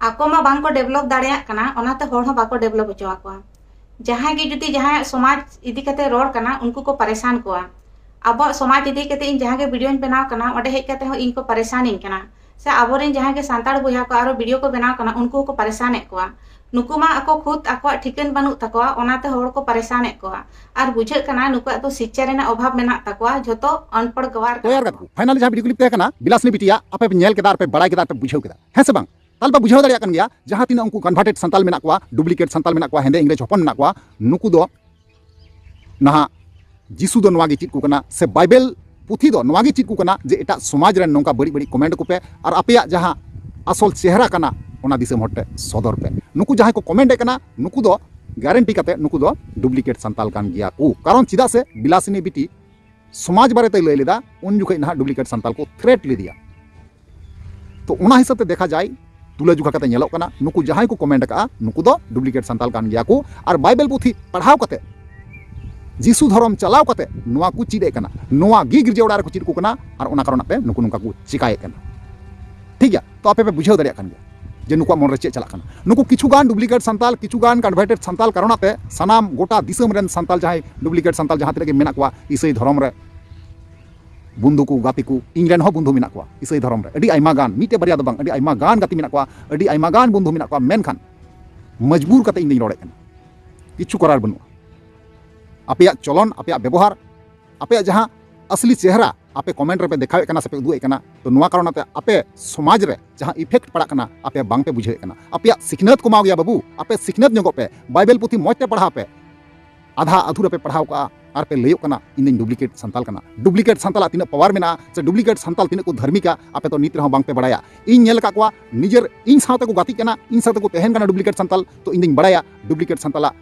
ᱟᱠᱚ ᱢᱟ ᱵᱟᱝ ᱠᱚ ᱰᱮᱵᱷᱞᱚᱯ ᱫᱟᱲᱮᱭᱟᱜ ᱠᱟᱱᱟ, ᱚᱱᱟᱛᱮ ᱦᱚᱲ ᱦᱚᱸ ᱵᱟᱠᱚ ᱰᱮᱵᱷᱞᱚᱯ ᱦᱚᱪᱚ ᱟᱠᱚᱣᱟ᱾ ᱡᱟᱦᱟᱸᱭ ᱜᱮ ᱡᱩᱫᱤ ᱡᱟᱦᱟᱸᱭᱟᱜ ᱥᱚᱢᱟᱡᱽ ᱤᱫᱤ ᱠᱟᱛᱮ ᱨᱚᱲ ᱠᱟᱱᱟ, ᱩᱱᱠᱩ ᱠᱚ ᱯᱟᱨᱮᱥᱟᱱ ᱠᱚᱣᱟ᱾ ᱟᱵᱚᱣᱟᱜ ᱥᱚᱢᱟᱡᱽ ᱤᱫᱤ ᱠᱟᱛᱮ ᱤᱧ ᱡᱟᱦᱟᱸ ᱜᱮ ᱵᱷᱤᱰᱤᱭᱳᱧ ᱵᱮᱱᱟᱣ ᱠᱟᱱᱟ, ᱚᱸᱰᱮ ᱦᱮᱡ ᱠᱟᱛᱮ ᱦᱚᱸ ᱤᱧ ᱠᱚ ᱯᱟᱨᱮᱥᱟᱱᱤᱧ ᱠᱟᱱᱟ᱾ ᱥᱮ ᱟᱵᱚᱨᱮᱱ ᱡᱟᱦᱟᱸᱭ ᱜᱮ ᱥᱟᱱᱛᱟᱲ ᱵᱚᱭᱦᱟ ᱠᱚ ᱟᱨᱚ ᱵᱷᱤᱰᱤᱭᱳ ᱠᱚ ᱵᱮᱱᱟᱣ ᱠᱟᱱᱟ, ᱩᱱᱠᱩ ᱦᱚᱸᱠᱚ ᱯᱟᱨᱮᱥᱟᱱᱮᱫ ᱠᱚᱣᱟ᱾ ᱱᱩᱠᱩ ᱢᱟ ᱟᱠᱚ ᱠᱷᱩᱫ ᱟᱠᱚᱣᱟᱜ ᱴᱷᱤᱠᱟᱹᱱ ᱵᱟᱹᱱᱩᱜ ᱛᱟᱠᱚᱣᱟ, ᱚᱱᱟᱛᱮ ᱦᱚᱲ ᱠᱚ ᱯᱟᱨᱮᱥᱟᱱᱮᱫ ᱠᱚᱣᱟ᱾ ᱟᱨ ᱵᱩᱡᱷᱟᱹᱜ ᱠᱟᱱᱟ ᱱᱩᱠᱩᱣᱟᱜ ᱫᱚ ᱥᱤᱠᱪᱷᱟ ᱨᱮᱱᱟᱜ ᱚᱵᱷᱟᱵᱽ ᱢᱮᱱᱟᱜ ᱛᱟᱠᱚᱣᱟ, ᱡᱷᱚᱛᱚ ᱚᱱᱯᱚᱲ ᱜᱟᱣᱟᱨ ᱠᱟᱱᱟ ᱠᱚ᱾ ᱯᱷᱟᱭᱱᱟᱞ ᱡᱟᱦᱟᱸ ᱵᱷᱤᱰᱤᱭᱳ ᱠᱞᱤᱯ ᱛᱟᱦᱮᱸ ᱠᱟᱱᱟ ᱵᱤᱞᱟᱥᱤᱱᱤ ᱵᱤᱴᱤᱭᱟᱜ, ᱟᱯᱮ ᱯᱮ ᱧᱮᱞ ᱠᱮᱫᱟ ᱟᱨ ᱯᱮ ᱵᱟᱲᱟᱭ ᱠᱮᱫᱟ ᱟᱨ ᱯᱮ ᱵᱩᱡᱷᱟᱹᱣ ᱠᱮᱫᱟ, ᱦᱮᱸ ᱥᱮ ᱵᱟᱝ? ᱛᱟᱦᱞᱮ ᱯᱮ ᱵᱩᱡᱷᱟᱹᱣ ᱫᱟᱲᱮᱭᱟᱜ ᱠᱟᱱ ᱜᱮᱭᱟ, ᱡᱟᱦᱟᱸ ᱛᱤᱱᱟᱹᱜ ᱩᱱᱠᱩ ᱠᱚᱱᱵᱷᱟᱨᱴᱮᱰ ᱥᱟᱱᱛᱟᱞ ᱢᱮᱱᱟᱜ ᱠᱚᱣᱟ, ᱰᱩᱯᱞᱤᱠᱮᱴ ᱥᱟᱱᱛᱟᱞ ᱢᱮᱱᱟᱜ ᱠᱚᱣᱟ, ᱦᱮᱸᱫᱮ ᱤᱝᱨᱮᱡᱽ ᱦᱚᱯᱚᱱ ᱢᱮᱱᱟᱜ ᱠᱚᱣᱟ, ᱱᱩᱠᱩ ᱫᱚ ᱱᱟᱦᱟᱜ ᱡᱤᱥᱩ ᱫᱚ ᱱᱚᱣᱟ ᱜᱮ ᱪᱮᱫ ᱠᱚ ᱠᱟᱱᱟ, ᱥᱮ ᱵᱟᱭᱵᱮᱞ ᱯᱩᱛᱷᱤ ᱫᱚ ᱱᱚᱣᱟ ᱜᱮ ᱪᱮᱫ ᱠᱚ ᱠᱟᱱᱟ ᱡᱮ ᱮᱴᱟᱜ ᱥᱚᱢᱟᱡᱽ ᱨᱮᱱ ᱱᱚᱝᱠᱟ ᱵᱟᱹᱲᱤᱡ ᱵᱟᱹᱲᱤᱡ ᱠᱚᱢᱮᱱᱴ ᱠᱚᱯᱮ ᱟᱨ ᱟᱯᱮᱭᱟᱜ ᱡᱟᱦᱟᱸ ᱟᱥᱚᱞ ᱪᱮᱦᱨᱟ ᱠᱟᱱᱟ ᱚᱱᱟ ᱫᱤᱥᱚᱢ ᱦᱚᱲ ᱴᱷᱮᱱ ᱥᱚᱫᱚᱨ ᱯᱮ᱾ ᱱᱩᱠᱩ ᱡᱟᱦᱟᱸᱭ ᱠᱚ ᱠᱚᱢᱮᱱᱴ ᱮᱫ ᱠᱟᱱᱟ, ᱱᱩᱠᱩ ᱫᱚ ᱜᱟᱨᱮᱱᱴᱤ ᱠᱟᱛᱮ ᱱᱩᱠᱩ ᱫᱚ ᱰᱩᱯᱞᱤᱠᱮᱴ ᱥᱟᱱᱛᱟᱞ ᱠᱟᱱ ᱜᱮᱭᱟ ᱠᱚ᱾ ᱠᱟᱨᱚᱱ ᱪᱮᱫᱟᱜ ᱥᱮ ᱵᱤᱞᱟᱥᱤᱱᱤ ᱵᱤᱴᱤ ᱥᱚᱢᱟᱡᱽ ᱵᱟᱨᱮᱛᱮᱭ ᱞᱟᱹᱭ ᱞᱮᱫᱟ, ᱩᱱ ᱡᱚᱠᱷᱚᱱ ᱱᱟᱦᱟᱜ ᱰᱩᱯᱞᱤᱠᱮᱴ ᱥᱟᱱᱛᱟᱞ ᱠᱚ ᱛᱷᱨᱮᱴ ᱞᱮᱫᱮᱭᱟ᱾ ᱛᱚ ᱚᱱᱟ ᱦᱤᱥᱟᱹᱵ ᱛᱮ ᱫᱮᱠᱷᱟ ᱡᱟᱭ, ᱛᱩᱞᱟᱹᱡᱚᱠᱷᱟ ᱠᱟᱛᱮ ᱧᱮᱞᱚᱜ ᱠᱟᱱᱟ, ᱱᱩᱠᱩ ᱡᱟᱦᱟᱸᱭ ᱠᱚ ᱠᱚᱢᱮᱱᱴ ᱟᱠᱟᱫᱼᱟ, ᱱᱩᱠᱩ ᱫᱚ ᱰᱩᱯᱞᱤᱠᱮᱴ ᱥᱟᱱᱛᱟᱞ ᱠᱟᱱ ᱜᱮᱭᱟ ᱠᱚ᱾ ᱟᱨ ᱵᱟᱭᱵᱮᱞ ᱯᱩᱛᱷᱤ ᱯᱟᱲᱦᱟᱣ ᱠᱟᱛᱮ, ᱡᱤᱥᱩ ᱫᱷᱚᱨᱚᱢ ᱪᱟᱞᱟᱣ ᱠᱟᱛᱮ ᱱᱚᱣᱟ ᱠᱚ ᱪᱮᱫ ᱮᱫ ᱠᱟᱱᱟ, ᱱᱚᱣᱟ ᱜᱮ ᱜᱤᱨᱡᱟᱹ ᱚᱲᱟᱜ ᱨᱮᱠᱚ ᱪᱮᱫ ᱟᱠᱚ ᱠᱟᱱᱟ, ᱟᱨ ᱚᱱᱟ ᱠᱟᱨᱚᱱᱟᱜ ᱛᱮ ᱱᱩᱠᱩ ᱱᱚᱝᱠᱟ ᱠᱚ ᱪᱤᱠᱟᱹᱭᱮᱫ ᱠᱟᱱᱟ᱾ ᱴᱷᱤᱠ ᱜᱮᱭᱟ, ᱛᱚ ᱟᱯᱮ ᱯᱮ ᱵᱩᱡᱷᱟᱹᱣ ᱫᱟᱲᱮᱭᱟᱜ ᱠᱟᱱ ᱜᱮᱭᱟ ᱡᱮ ᱱᱩᱠᱩᱣᱟᱜ ᱢᱚᱱ ᱨᱮ ᱪᱮᱫ ᱪᱟᱞᱟᱜ ᱠᱟᱱᱟ᱾ ᱱᱩᱠᱩ ᱠᱤᱪᱷᱩ ᱜᱟᱱ ᱰᱩᱯᱞᱤᱠᱮᱴ ᱥᱟᱱᱛᱟᱞ, ᱠᱤᱪᱷᱩ ᱜᱟᱱ ᱠᱚᱱᱵᱷᱟᱨᱴᱮᱰ ᱥᱟᱱᱛᱟᱞ ᱠᱟᱨᱚᱱᱟᱜ ᱛᱮ ᱥᱟᱱᱟᱢ ᱜᱚᱴᱟ ᱫᱤᱥᱚᱢ ᱨᱮᱱ ᱥᱟᱱᱛᱟᱞ, ᱡᱟᱦᱟᱸᱭ ᱰᱩᱯᱞᱤᱠᱮᱴ ᱥᱟᱱᱛᱟᱞ ᱡᱟᱦᱟᱸ ᱛᱤᱱᱟᱹᱜ ᱜᱮ ᱢᱮᱱᱟᱜ ᱠᱚᱣᱟ ᱤᱥᱟᱹᱭ ᱫᱷᱚᱨᱚᱢ ᱨᱮ, ᱵᱚᱱᱫᱷᱩ ᱠᱚ, ᱜᱟᱛᱮ ᱠᱚ, ᱤᱧ ᱨᱮᱱ ᱦᱚᱸ ᱵᱚᱱᱫᱷᱩ ᱢᱮᱱᱟᱜ ᱠᱚᱣᱟ ᱤᱥᱟᱹᱭ ᱫᱷᱚᱨᱚᱢ ᱨᱮ, ᱟᱹᱰᱤ ᱟᱭᱢᱟ ᱜᱟᱱ, ᱢᱤᱫᱴᱮᱡ ᱵᱟᱨᱭᱟ ᱫᱚ ᱵᱟᱝ, ᱟᱹᱰᱤ ᱟᱭᱢᱟ ᱜᱟᱱ ᱜᱟᱛᱮ ᱢᱮᱱᱟᱜ ᱠᱚᱣᱟ, ᱟᱹᱰᱤ ᱟᱭᱢᱟ ᱜᱟᱱ ᱵᱚᱱᱫᱷᱩ ᱢᱮᱱᱟᱜ ᱠᱚᱣᱟ᱾ ᱢᱮᱱᱠᱷᱟᱱ ᱢᱚᱡᱽᱵᱩᱨ ᱠᱟᱛᱮ ᱤᱧ ᱫᱚᱧ ᱨᱚᱲᱮᱫ ᱠᱟᱱᱟ, ᱠᱤᱪᱷᱩ ᱠᱚᱨᱟᱨ ᱵᱟᱹᱱᱩᱜᱼᱟ᱾ ᱟᱯᱮᱭᱟᱜ ᱪᱚᱞᱚᱱ, ᱟᱯᱮᱭᱟᱜ ᱵᱮᱵᱚᱦᱟᱨ, ᱟᱯᱮᱭᱟᱜ ᱡᱟᱦᱟᱸ ᱟᱥᱞᱤ ᱪᱮᱦᱨᱟ ᱟᱯᱮ ᱠᱚᱢᱮᱱᱴ ᱨᱮᱯᱮ ᱫᱮᱠᱷᱟᱣᱮᱫ ᱠᱟᱱᱟ ᱥᱮᱯᱮ ᱩᱫᱩᱜ ᱮᱫ ᱠᱟᱱᱟ, ᱛᱚ ᱱᱚᱣᱟ ᱠᱟᱨᱚᱱ ᱛᱮ ᱟᱯᱮ ᱥᱚᱢᱟᱡᱽ ᱨᱮ ᱡᱟᱦᱟᱸ ᱤᱯᱷᱮᱠᱴ ᱯᱟᱲᱟᱜ ᱠᱟᱱᱟ, ᱟᱯᱮ ᱵᱟᱝᱯᱮ ᱵᱩᱡᱷᱟᱹᱣᱮᱫ ᱠᱟᱱᱟ᱾ ᱟᱯᱮᱭᱟᱜ ᱥᱤᱠᱷᱱᱟᱹᱛ ᱠᱚᱢᱟᱣ ᱜᱮᱭᱟ ᱵᱟᱹᱵᱩ, ᱟᱯᱮ ᱥᱤᱠᱷᱱᱟᱹᱛ ᱧᱚᱜᱚᱜ ᱯᱮ, ᱵᱟᱭᱵᱮᱞ ᱯᱩᱛᱷᱤ ᱢᱚᱡᱽ ᱛᱮ ᱯᱟᱲᱦᱟᱣ ᱯᱮ᱾ ᱟᱫᱷᱟ ᱟᱫᱷᱩᱨᱟ ᱯᱮ ᱯᱟᱲᱦᱟᱣ ᱠᱟᱜᱼᱟ ᱟᱨ ᱯᱮ ᱞᱟᱹᱭᱚᱜ ᱠᱟᱱᱟ, "ᱤᱧ ᱫᱚᱧ ᱰᱩᱯᱞᱤᱠᱮᱴ ᱥᱟᱱᱛᱟᱞ ᱠᱟᱱᱟ᱾" ᱰᱩᱯᱞᱤᱠᱮᱴ ᱥᱟᱱᱛᱟᱞᱟᱜ ᱛᱤᱱᱟᱹᱜ ᱯᱟᱣᱟᱨ ᱢᱮᱱᱟᱜᱼᱟ ᱥᱮ ᱰᱩᱯᱞᱤᱠᱮᱴ ᱥᱟᱱᱛᱟᱞ ᱛᱤᱱᱟᱹᱜ ᱠᱚ ᱫᱷᱟᱨᱢᱤᱠᱟ, ᱟᱯᱮ ᱫᱚ ᱱᱤᱛ ᱨᱮᱦᱚᱸ ᱵᱟᱝᱯᱮ ᱵᱟᱲᱟᱭᱟ᱾ ᱤᱧ ᱧᱮᱞ ᱟᱠᱟᱫ ᱠᱚᱣᱟ, ᱱᱤᱡᱮᱨ ᱤᱧ ᱥᱟᱶᱛᱮ ᱠᱚ ᱜᱟᱛᱮᱜ ᱠᱟᱱᱟ, ᱤᱧ ᱥᱟᱶᱛᱮ ᱠᱚ ᱛᱟᱦᱮᱱ ᱠᱟᱱᱟ ᱰᱩᱯᱞᱤᱠᱮᱴ ᱥᱟᱱᱛᱟᱞ, ᱛᱚ ᱤᱧ ᱫᱚᱧ ᱵᱟᱲᱟᱭᱟ ᱰᱩᱯᱞᱤᱠᱮᱴ ᱥᱟᱱᱛᱟᱞᱟᱜ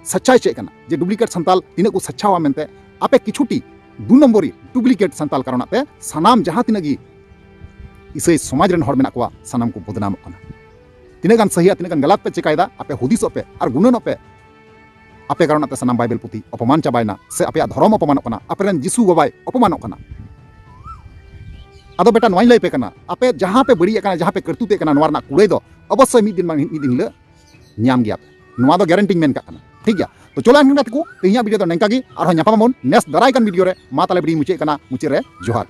ᱥᱟᱪᱪᱟᱭ ᱪᱮᱫ ᱠᱟᱱᱟ, ᱡᱮ ᱰᱩᱯᱞᱤᱠᱮᱴ ᱥᱟᱱᱛᱟᱞ ᱛᱤᱱᱟᱹᱜ ᱠᱚ ᱥᱟᱪᱪᱟᱣᱟ ᱢᱮᱱᱛᱮ᱾ ᱟᱯᱮ ᱠᱤᱪᱷᱩᱴᱤ ᱫᱩ ᱱᱚᱢᱵᱚᱨᱤ ᱰᱩᱯᱞᱤᱠᱮᱴ ᱥᱟᱱᱛᱟᱞ ᱠᱟᱨᱚᱱᱟᱜ ᱛᱮ ᱥᱟᱱᱟᱢ ᱡᱟᱦᱟᱸ ᱛᱤᱱᱟᱹᱜ ᱜᱮ ᱤᱥᱟᱹᱭ ᱥᱚᱢᱟᱡᱽ ᱨᱮᱱ ᱦᱚᱲ ᱢᱮᱱᱟᱜ ᱠᱚᱣᱟ, ᱥᱟᱱᱟᱢ ᱠᱚ ᱵᱚᱫᱱᱟᱢᱚᱜ ᱠᱟᱱᱟ᱾ ᱛᱤᱱᱟᱹᱜ ᱜᱟᱱ ᱥᱟᱹᱦᱤᱭᱟ, ᱛᱤᱱᱟᱹᱜ ᱜᱟᱱ ᱜᱟᱞᱟᱛ ᱯᱮ ᱪᱮᱠᱟᱭᱮᱫᱟ, ᱟᱯᱮ ᱦᱩᱫᱤᱥᱚᱜ ᱯᱮ ᱟᱨ ᱜᱩᱱᱟᱹᱱᱚᱜ ᱯᱮ᱾ ᱟᱯᱮ ᱠᱟᱨᱚᱱᱟᱜ ᱛᱮ ᱥᱟᱱᱟᱢ ᱵᱟᱭᱵᱮᱞ ᱯᱩᱛᱷᱤ ᱚᱯᱚᱢᱟᱱ ᱪᱟᱵᱟᱭᱮᱱᱟ, ᱥᱮ ᱟᱯᱮᱭᱟᱜ ᱫᱷᱚᱨᱚᱢ ᱚᱯᱚᱢᱟᱱᱚᱜ ᱠᱟᱱᱟ, ᱟᱯᱮᱨᱮᱱ ᱡᱤᱥᱩ ᱵᱟᱵᱟᱭ ᱚᱯᱚᱢᱟᱱᱚᱜ ᱠᱟᱱᱟ᱾ ᱟᱫᱚ ᱵᱮᱴᱟ, ᱱᱚᱣᱟᱧ ᱞᱟᱹᱭ ᱯᱮ ᱠᱟᱱᱟ, ᱟᱯᱮ ᱡᱟᱦᱟᱸ ᱯᱮ ᱵᱟᱹᱲᱤᱡ ᱟᱠᱟᱱᱟ, ᱡᱟᱦᱟᱸ ᱯᱮ ᱠᱟᱹᱨᱛᱩᱛᱮᱫ ᱠᱟᱱᱟ, ᱱᱚᱣᱟ ᱨᱮᱱᱟᱜ ᱠᱩᱲᱟᱹᱭ ᱫᱚ ᱚᱵᱚᱥᱥᱳᱭ ᱢᱤᱫ ᱫᱤᱱ ᱵᱟᱝ ᱢᱤᱫ ᱫᱤᱱ ᱦᱤᱞᱳᱜ ᱧᱟᱢ ᱜᱮᱭᱟ ᱯᱮ᱾ ᱱᱚᱣᱟ ᱫᱚ ᱜᱮᱨᱮᱱᱴᱤᱧ ᱢᱮᱱ ᱠᱟᱜ ᱠᱟᱱᱟ᱾ ᱴᱷᱤᱠ ᱜᱮᱭᱟ, ᱛᱚ ᱪᱚᱞᱚ ᱮᱱᱠᱷᱟᱱ ᱜᱟᱛᱮ ᱠᱚ, ᱛᱮᱦᱮᱧᱟᱜ ᱵᱷᱤᱰᱤᱭᱳ ᱫᱚ ᱱᱚᱝᱠᱟ ᱜᱮ, ᱟᱨᱦᱚᱸ ᱧᱟᱯᱟᱢ ᱟᱵᱚᱱ ᱱᱮᱠᱥᱴ ᱫᱟᱨᱟᱭ ᱠᱟᱱ ᱵᱷᱤᱰᱤᱭᱳ ᱨᱮ᱾ ᱢᱟ ᱛᱟᱦᱞᱮ ᱵᱷᱤᱰᱤᱭᱳᱧ ᱢᱩᱪᱟᱹᱫ ᱠᱟᱱᱟ, ᱢᱩᱪᱟᱹᱫ ᱨᱮ ᱡᱚᱦᱟᱨ᱾